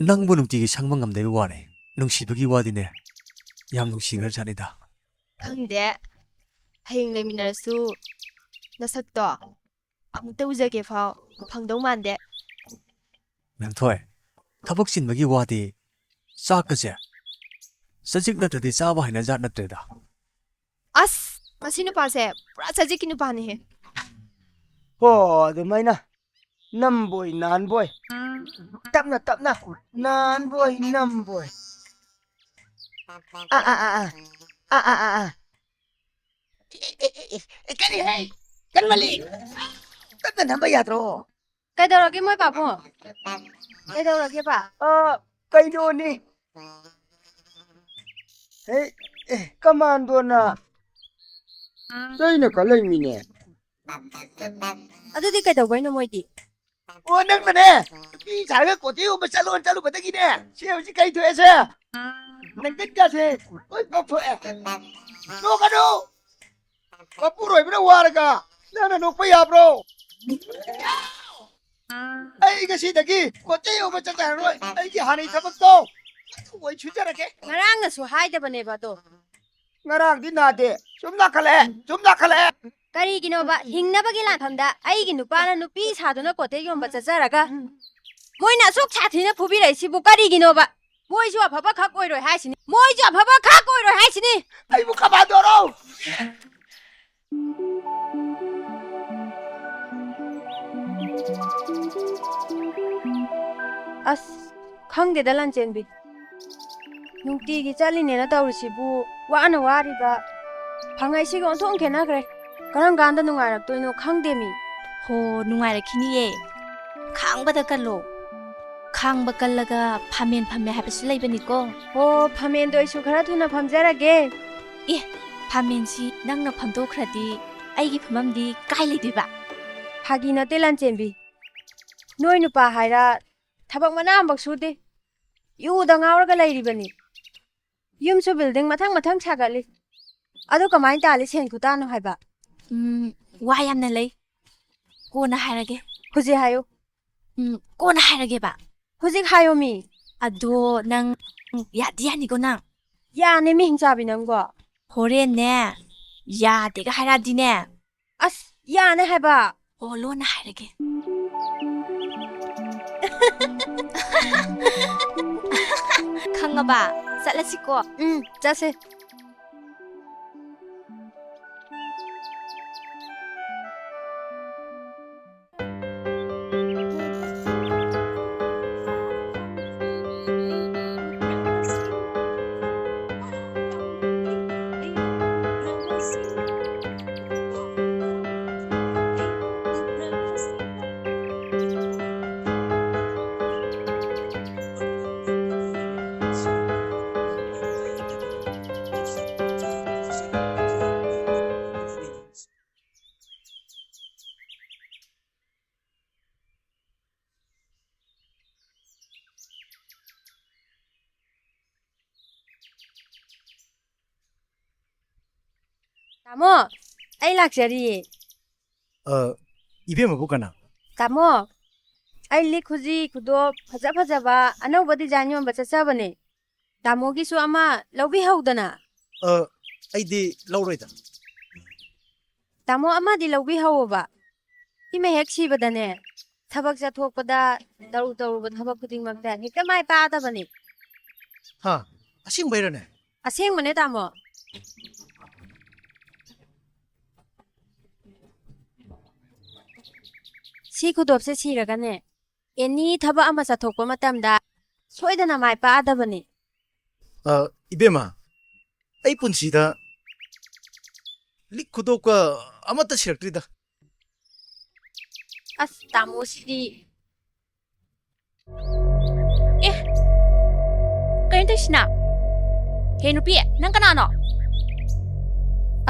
ꯅꯪꯕꯨ ꯅꯨꯡꯇꯤꯒꯤ ꯁꯪꯕ ꯉꯝꯗꯕꯩ ꯋꯥꯅꯦ꯫ ꯅꯨꯡꯁꯤꯕꯒꯤ ꯋꯥꯗꯤꯅꯦ, ꯌꯥꯝ ꯅꯨꯡꯁꯤꯈ꯭ꯔꯖꯥꯠꯅꯤꯗ꯫ ꯈꯪꯗꯦ, ꯍꯌꯦꯡ ꯂꯩꯃꯤꯟꯅꯔꯁꯨ ꯅꯁꯛꯇꯣ ꯑꯃꯨꯛꯇ ꯎꯖꯒꯦ ꯐꯥꯎ ꯐꯪꯗꯧ ꯃꯥꯟꯗꯦ꯫ ꯃꯦꯝꯊꯣꯏ, ꯊꯕꯛ ꯆꯤꯟꯕꯒꯤ ꯋꯥꯗꯤ ꯆꯥꯛꯀꯁꯦ ꯆꯖꯤꯛ ꯅꯠꯇ꯭ꯔꯗꯤ ꯆꯥꯕ ꯍꯩꯅꯖꯥꯠ ꯅꯠꯇ꯭ꯔꯦꯗ꯫ ꯑꯁ, ꯃꯁꯤ ꯅꯨꯄꯥꯁꯦ ꯄꯨꯔꯥ ꯆꯖꯤꯛꯀꯤ ꯅꯨꯄꯥꯅꯤꯍꯦ꯫ ꯍꯣ, ꯑꯗꯨꯃꯥꯏꯅ ꯅꯝꯕꯣꯏ ꯅꯥꯟꯕꯣꯏ, ꯇꯞꯅ ꯇꯞꯅ, ꯅꯥꯟꯕꯣꯏ ꯅꯝꯕꯣꯏ꯫ ꯑꯥ, ꯑꯥ, ꯑꯥ, ꯑꯥ꯫ ꯑꯥ, ꯑꯥ, ꯑꯥ, ꯑꯥ꯫ ꯑꯦ, ꯑꯦ, ꯑꯦ, ꯑꯦ, ꯑꯦ, ꯀꯔꯤ ꯍꯥꯏ? ꯀꯟꯃꯜꯂꯤ꯫ ꯇꯞꯅ ꯅꯝꯕ ꯌꯥꯗ꯭ꯔꯣ? ꯀꯩꯗꯧꯔꯒꯦ ꯃꯣꯏ ꯄꯥꯕꯨꯡ? ꯀꯩꯗꯧꯔꯒꯦꯕ? ꯑ, ꯀꯩꯅꯣꯅꯤ꯫ ꯍꯦ, ꯑꯦ, ꯀꯃꯥꯟꯗꯣꯅ ꯆꯩꯅ ꯀꯜꯂꯛꯃꯤꯅꯦ꯫ ꯑꯗꯨꯗꯤ ꯀꯩꯗꯧꯕꯩꯅꯣ ꯃꯣꯏꯗꯤ? ꯑꯣ, ꯅꯪꯅꯅꯦ, ꯅꯨꯄꯤ ꯁꯥꯔꯒ ꯀꯣꯊꯤ ꯍꯣꯡꯕ ꯆꯠꯂꯣ ꯆꯠꯂꯨꯕꯗꯒꯤꯅꯦ, ꯁꯤ ꯍꯧꯖꯤꯛ ꯀꯩ ꯊꯣꯛꯑꯦꯁꯦ? ꯅꯪꯒꯟꯒꯁꯦ ꯂꯣꯏ ꯄꯣꯛꯊꯣꯛꯑꯦ꯫ ꯅꯣꯛꯀꯅꯨ! ꯃꯄꯨꯔꯣꯏꯕꯅ ꯋꯥꯔꯒ ꯅꯪꯅ ꯅꯣꯛꯄ ꯌꯥꯕ꯭ꯔꯣ? ꯑꯩ ꯉꯁꯤꯗꯒꯤ ꯀꯣꯊꯤ ꯍꯣꯡꯕ ꯆꯠꯄ ꯍꯩꯔꯔꯣꯏ꯫ ꯑꯩꯒꯤ ꯍꯥꯟꯅꯒꯤ ꯊꯕꯛꯇꯣ ꯑꯗꯨ ꯑꯣꯏ ꯁꯨꯖꯔꯒꯦ꯫ ꯉꯔꯥꯡꯅꯁꯨ ꯍꯥꯏꯗꯕꯅꯦꯕ ꯑꯗꯣ꯫ ꯉꯔꯥꯡꯗꯤ ꯅꯥꯗꯦ꯫ ꯁꯨꯝ ꯅꯥꯈꯠꯂꯛꯑꯦ, ꯁꯨꯝ ꯅꯥꯈꯠꯂꯛꯑꯦ꯫ ꯀꯔꯤꯒꯤꯅꯣꯕ ꯍꯤꯡꯅꯕꯒꯤ ꯂꯥꯟꯐꯝꯗ ꯑꯩꯒꯤ ꯅꯨꯄꯥꯅ ꯅꯨꯄꯤ ꯁꯥꯗꯨꯅ ꯀꯣꯇꯦꯛ ꯌꯣꯟꯕ ꯆꯠꯆꯔꯒ ꯃꯣꯏꯅ ꯑꯁꯨꯛ ꯁꯥꯊꯤꯅ ꯐꯨꯕꯤꯔꯛꯏꯁꯤꯕꯨ ꯀꯔꯤꯒꯤꯅꯣꯕ? ꯃꯣꯏꯁꯨ ꯑꯐꯕ ꯈꯛ ꯑꯣꯏꯔꯣꯏ ꯍꯥꯏꯁꯤꯅꯤ, ꯃꯣꯏꯁꯨ ꯑꯐꯕ ꯈꯛ ꯑꯣꯏꯔꯣꯏ ꯍꯥꯏꯁꯤꯅꯤ꯫ ꯑꯩꯕꯨ ꯀꯃꯥꯟꯗꯣꯔꯣ? ꯑꯁ, ꯈꯪꯗꯦꯗ ꯂꯥꯟꯆꯦꯟꯕꯤ꯫ ꯅꯨꯡꯇꯤꯒꯤ ꯆꯠꯂꯤꯅꯦꯅ ꯇꯧꯔꯤꯁꯤꯕꯨ ꯋꯥꯅ ꯋꯥꯔꯤꯕ꯫ ꯐꯪꯉꯛꯏꯁꯤꯒ ꯑꯣꯟꯊꯣꯛꯅ ꯈꯦꯠꯅꯈ꯭ꯔꯦ꯫ ꯀꯔꯝ ꯀꯥꯟꯗ ꯅꯨꯡꯉꯥꯏꯔꯛꯇꯣꯏꯅꯣ ꯈꯪꯗꯦꯃꯤ꯫ ꯍꯣ, ꯅꯨꯡꯉꯥꯏꯔꯛꯈꯤꯅꯤꯌꯦ꯫ ꯈꯥꯡꯕꯗ ꯀꯜꯂꯣ꯫ ꯈꯥꯡꯕ ꯀꯜꯂꯒ ꯐꯝꯃꯦꯟ ꯐꯝꯃꯦ ꯍꯥꯏꯕꯁꯨ ꯂꯩꯕꯅꯤꯀꯣ꯫ ꯍꯣ, ꯐꯝꯃꯦꯟꯗꯣ ꯑꯩꯁꯨ ꯈꯔ ꯊꯨꯅ ꯐꯝꯖꯔꯒꯦ꯫ ꯑꯦ, ꯐꯝꯃꯦꯟꯁꯤ ꯅꯪꯅ ꯐꯝꯗꯣꯛꯈ꯭ꯔꯗꯤ ꯑꯩꯒꯤ ꯐꯝꯐꯝꯗꯤ ꯀꯥꯏ ꯂꯩꯗꯣꯏꯕ? ꯐꯥꯒꯤ ꯅꯠꯇꯦ ꯂꯥꯟꯆꯦꯟꯕꯤ꯫ ꯅꯣꯏ ꯅꯨꯄꯥ ꯍꯥꯏꯔ ꯊꯕꯛ ꯃꯅꯥ ꯑꯃꯐꯥꯎ ꯁꯨꯗꯦ꯫ ꯌꯨꯗ ꯉꯥꯎꯔꯒ ꯂꯩꯔꯤꯕꯅꯤ꯫ ꯌꯨꯝꯁꯨ ꯕꯤꯜꯗꯤꯡ ꯃꯊꯪ ꯃꯊꯪ ꯁꯥꯒꯠꯂꯤ꯫ ꯑꯗꯨ ꯀꯃꯥꯏꯅ ꯇꯥꯜꯂꯤ ꯁꯦꯟ ꯈꯨꯇꯥꯅꯣ ꯍꯥꯏꯕ? ꯎꯝ, ꯋꯥ ꯌꯥꯝꯅ ꯂꯩ꯫ ꯀꯣꯟꯅ ꯍꯥꯏꯔꯒꯦ꯫ ꯍꯧꯖꯤꯛ ꯍꯥꯏꯌꯨ꯫ ꯎꯝ, ꯀꯣꯟꯅ ꯍꯥꯏꯔꯒꯦꯕ꯫ ꯍꯧꯖꯤꯛ ꯍꯥꯏꯌꯣꯃꯤ꯫ ꯑꯗꯣ ꯅꯪ ꯌꯥꯗꯤ ꯌꯥꯅꯤꯀꯣ ꯅꯪ? ꯌꯥꯅꯤ, ꯃꯤꯡ ꯆꯥꯕꯤ ꯅꯪꯕꯣ꯫ ꯍꯣꯔꯦꯟꯅꯦ, ꯌꯥꯗꯦꯒ ꯍꯥꯏꯔꯛꯑꯗꯤꯅꯦ꯫ ꯑꯁ, ꯌꯥꯅꯤ ꯍꯥꯏꯕ꯫ ꯑꯣ, ꯂꯣꯟꯅ ꯍꯥꯏꯔꯒꯦ꯫ ꯈꯪꯉꯕ? ꯆꯠꯂꯁꯤꯀꯣ꯫ ꯎꯝ, ꯆꯠꯁꯦ꯫ ꯇꯥꯃꯣ, ꯑꯩ ꯂꯥꯛꯆꯔꯤꯌꯦ꯫ ꯑ, ꯏꯕꯦꯝꯃꯕꯨ ꯀꯅꯥ? ꯇꯥꯃꯣ, ꯑꯩ ꯂꯤꯛ ꯈꯨꯖꯤ ꯈꯨꯗꯣꯞ ꯐꯖ ꯐꯖꯕ ꯑꯅꯧꯕ ꯗꯤꯖꯥꯏꯟ ꯌꯣꯟꯕ ꯆꯠꯆꯕꯅꯦ꯫ ꯇꯥꯃꯣꯒꯤꯁꯨ ꯑꯃ ꯂꯧꯕꯤꯍꯧꯗꯅ꯫ ꯑ, ꯑꯩꯗꯤ ꯂꯧꯔꯣꯏꯗ꯫ ꯇꯥꯃꯣ, ꯑꯃꯗꯤ ꯂꯧꯕꯤꯍꯧꯋꯣꯕ꯫ ꯏꯃ ꯍꯦꯛ ꯁꯤꯕꯗꯅꯦ, ꯊꯕꯛ ꯆꯠꯊꯣꯛꯄꯗ ꯇꯧꯔꯨ ꯇꯧꯔꯨꯕ ꯊꯕꯛ ꯈꯨꯗꯤꯡꯃꯛꯇ ꯍꯦꯛꯇ ꯃꯥꯏ ꯄꯥꯛꯑꯗꯕꯅꯤ꯫ ꯍꯥ? ꯑꯁꯦꯡꯕꯩꯔꯅꯦ? ꯑꯁꯦꯡꯕꯅꯦ, ꯇꯥꯃꯣ꯫ ꯁꯤ ꯈꯨꯗꯣꯞꯁꯦ ꯁꯤꯔꯒꯅꯦ, ꯑꯦꯅꯤ ꯊꯕꯛ ꯑꯃ ꯆꯠꯊꯣꯛꯄ ꯃꯇꯝꯗ ꯁꯣꯏꯗꯅ ꯃꯥꯏ ꯄꯥꯛꯑꯗꯕꯅꯤ꯫ ꯑ, ꯏꯕꯦꯝꯃ, ꯑꯩ ꯄꯨꯟꯁꯤꯗ ꯂꯤꯛ ꯈꯨꯗꯣꯞꯀ ꯑꯃꯠꯇ ꯁꯤꯔꯛꯇ꯭ꯔꯤꯗ꯫ ꯑꯁ, ꯇꯥꯃꯣꯁꯤꯗꯤ꯫ ꯑꯦ, ꯀꯩꯅꯣ ꯇꯧꯏꯁꯤꯅ? ꯍꯦ ꯅꯨꯄꯤ, ꯅꯪ ꯀꯅꯥꯅꯣ?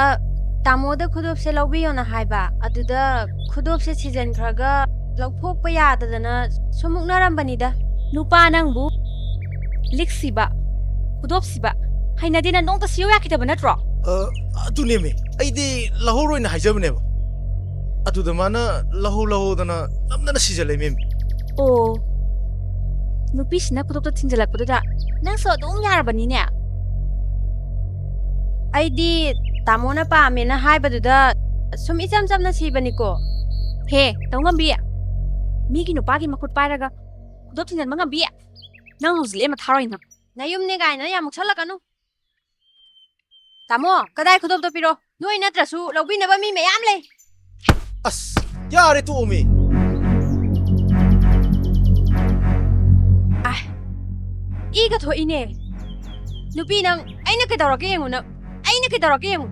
ꯑ, ꯇꯥꯃꯣꯗ ꯈꯨꯗꯣꯞꯁꯦ ꯂꯧꯕꯤꯌꯣꯅ ꯍꯥꯏꯕ, ꯑꯗꯨꯗ ꯈꯨꯗꯣꯞꯁꯦ ꯁꯤꯖꯤꯟꯈ꯭ꯔꯒ ꯂꯧꯊꯣꯛꯄ ꯌꯥꯗꯗꯅ ꯁꯨꯝ ꯃꯨꯛꯅꯔꯝꯕꯅꯤꯗ꯫ ꯅꯨꯄꯥ ꯅꯪꯕꯨ ꯂꯤꯛꯁꯤꯕ, ꯈꯨꯗꯣꯞꯁꯤꯕ, ꯍꯩꯅꯗꯦꯅ ꯅꯣꯡꯇ ꯁꯤꯌꯨ ꯌꯥꯈꯤꯗꯕ ꯅꯠꯇ꯭ꯔꯣ? ꯑ, ꯑꯗꯨꯅꯦꯃꯤ, ꯑꯩꯗꯤ ꯂꯧꯍꯧꯔꯣꯏꯅ ꯍꯥꯏꯖꯕꯅꯦꯕ꯫ ꯑꯗꯨꯗ ꯃꯥꯅ ꯂꯧꯍꯧ ꯂꯧꯍꯧꯗꯅ ꯅꯝꯗꯅ ꯁꯤꯖꯜꯂꯦꯃꯤ꯫ ꯑꯣ, ꯅꯨꯄꯤꯁꯤꯅ ꯈꯨꯗꯣꯞꯇ ꯊꯤꯟꯖꯜꯂꯛꯄꯗꯨꯗ ꯅꯪꯁꯨ ꯑꯗꯨꯝ ꯌꯥꯔꯕꯅꯤꯅꯦ꯫ ꯑꯩꯗꯤ ꯇꯥꯃꯣꯅ ꯄꯥꯝꯃꯦꯅ ꯍꯥꯏꯕꯗꯨꯗ ꯁꯨꯝ ꯏꯆꯝ ꯆꯝꯅ ꯁꯤꯕꯅꯤꯀꯣ꯫ ꯍꯦ, ꯇꯧꯉꯝꯕꯤ, ꯃꯤꯒꯤ ꯅꯨꯄꯥꯒꯤ ꯃꯈꯨꯠ ꯄꯥꯏꯔꯒ ꯈꯨꯗꯣꯞ ꯊꯤꯟꯖꯟꯕ ꯉꯝꯕꯤ? ꯅꯪ ꯍꯧꯖꯤꯛ ꯂꯦꯝꯅ ꯊꯥꯔꯣꯏ ꯅꯪ꯫ ꯅꯌꯨꯝꯅꯦ ꯀꯥꯏꯅ ꯌꯥꯝ ꯃꯨꯛꯁꯜꯂꯛꯀꯅꯨ꯫ ꯇꯥꯃꯣ, ꯀꯗꯥꯏ ꯈꯨꯗꯣꯞꯇꯣ ꯄꯤꯔꯣ? ꯅꯣꯏ ꯅꯠꯇ꯭ꯔꯁꯨ ꯂꯧꯕꯤꯅꯕ ꯃꯤ ꯃꯌꯥꯝ ꯂꯩ꯫ ꯑꯁ, ꯌꯥꯔꯦ ꯇꯣꯛꯑꯣꯃꯤ꯫ ꯑꯥꯏ, ꯏꯒ ꯊꯣꯛꯏꯅꯦ꯫ ꯅꯨꯄꯤ ꯅꯪ, ꯑꯩꯅ ꯀꯩꯗꯧꯔꯛꯀꯦ ꯌꯦꯡꯉꯨ ꯅꯪ꯫ ꯑꯩꯅ ꯀꯩꯗꯧꯔꯛꯀꯦ ꯌꯦꯡꯉꯨ꯫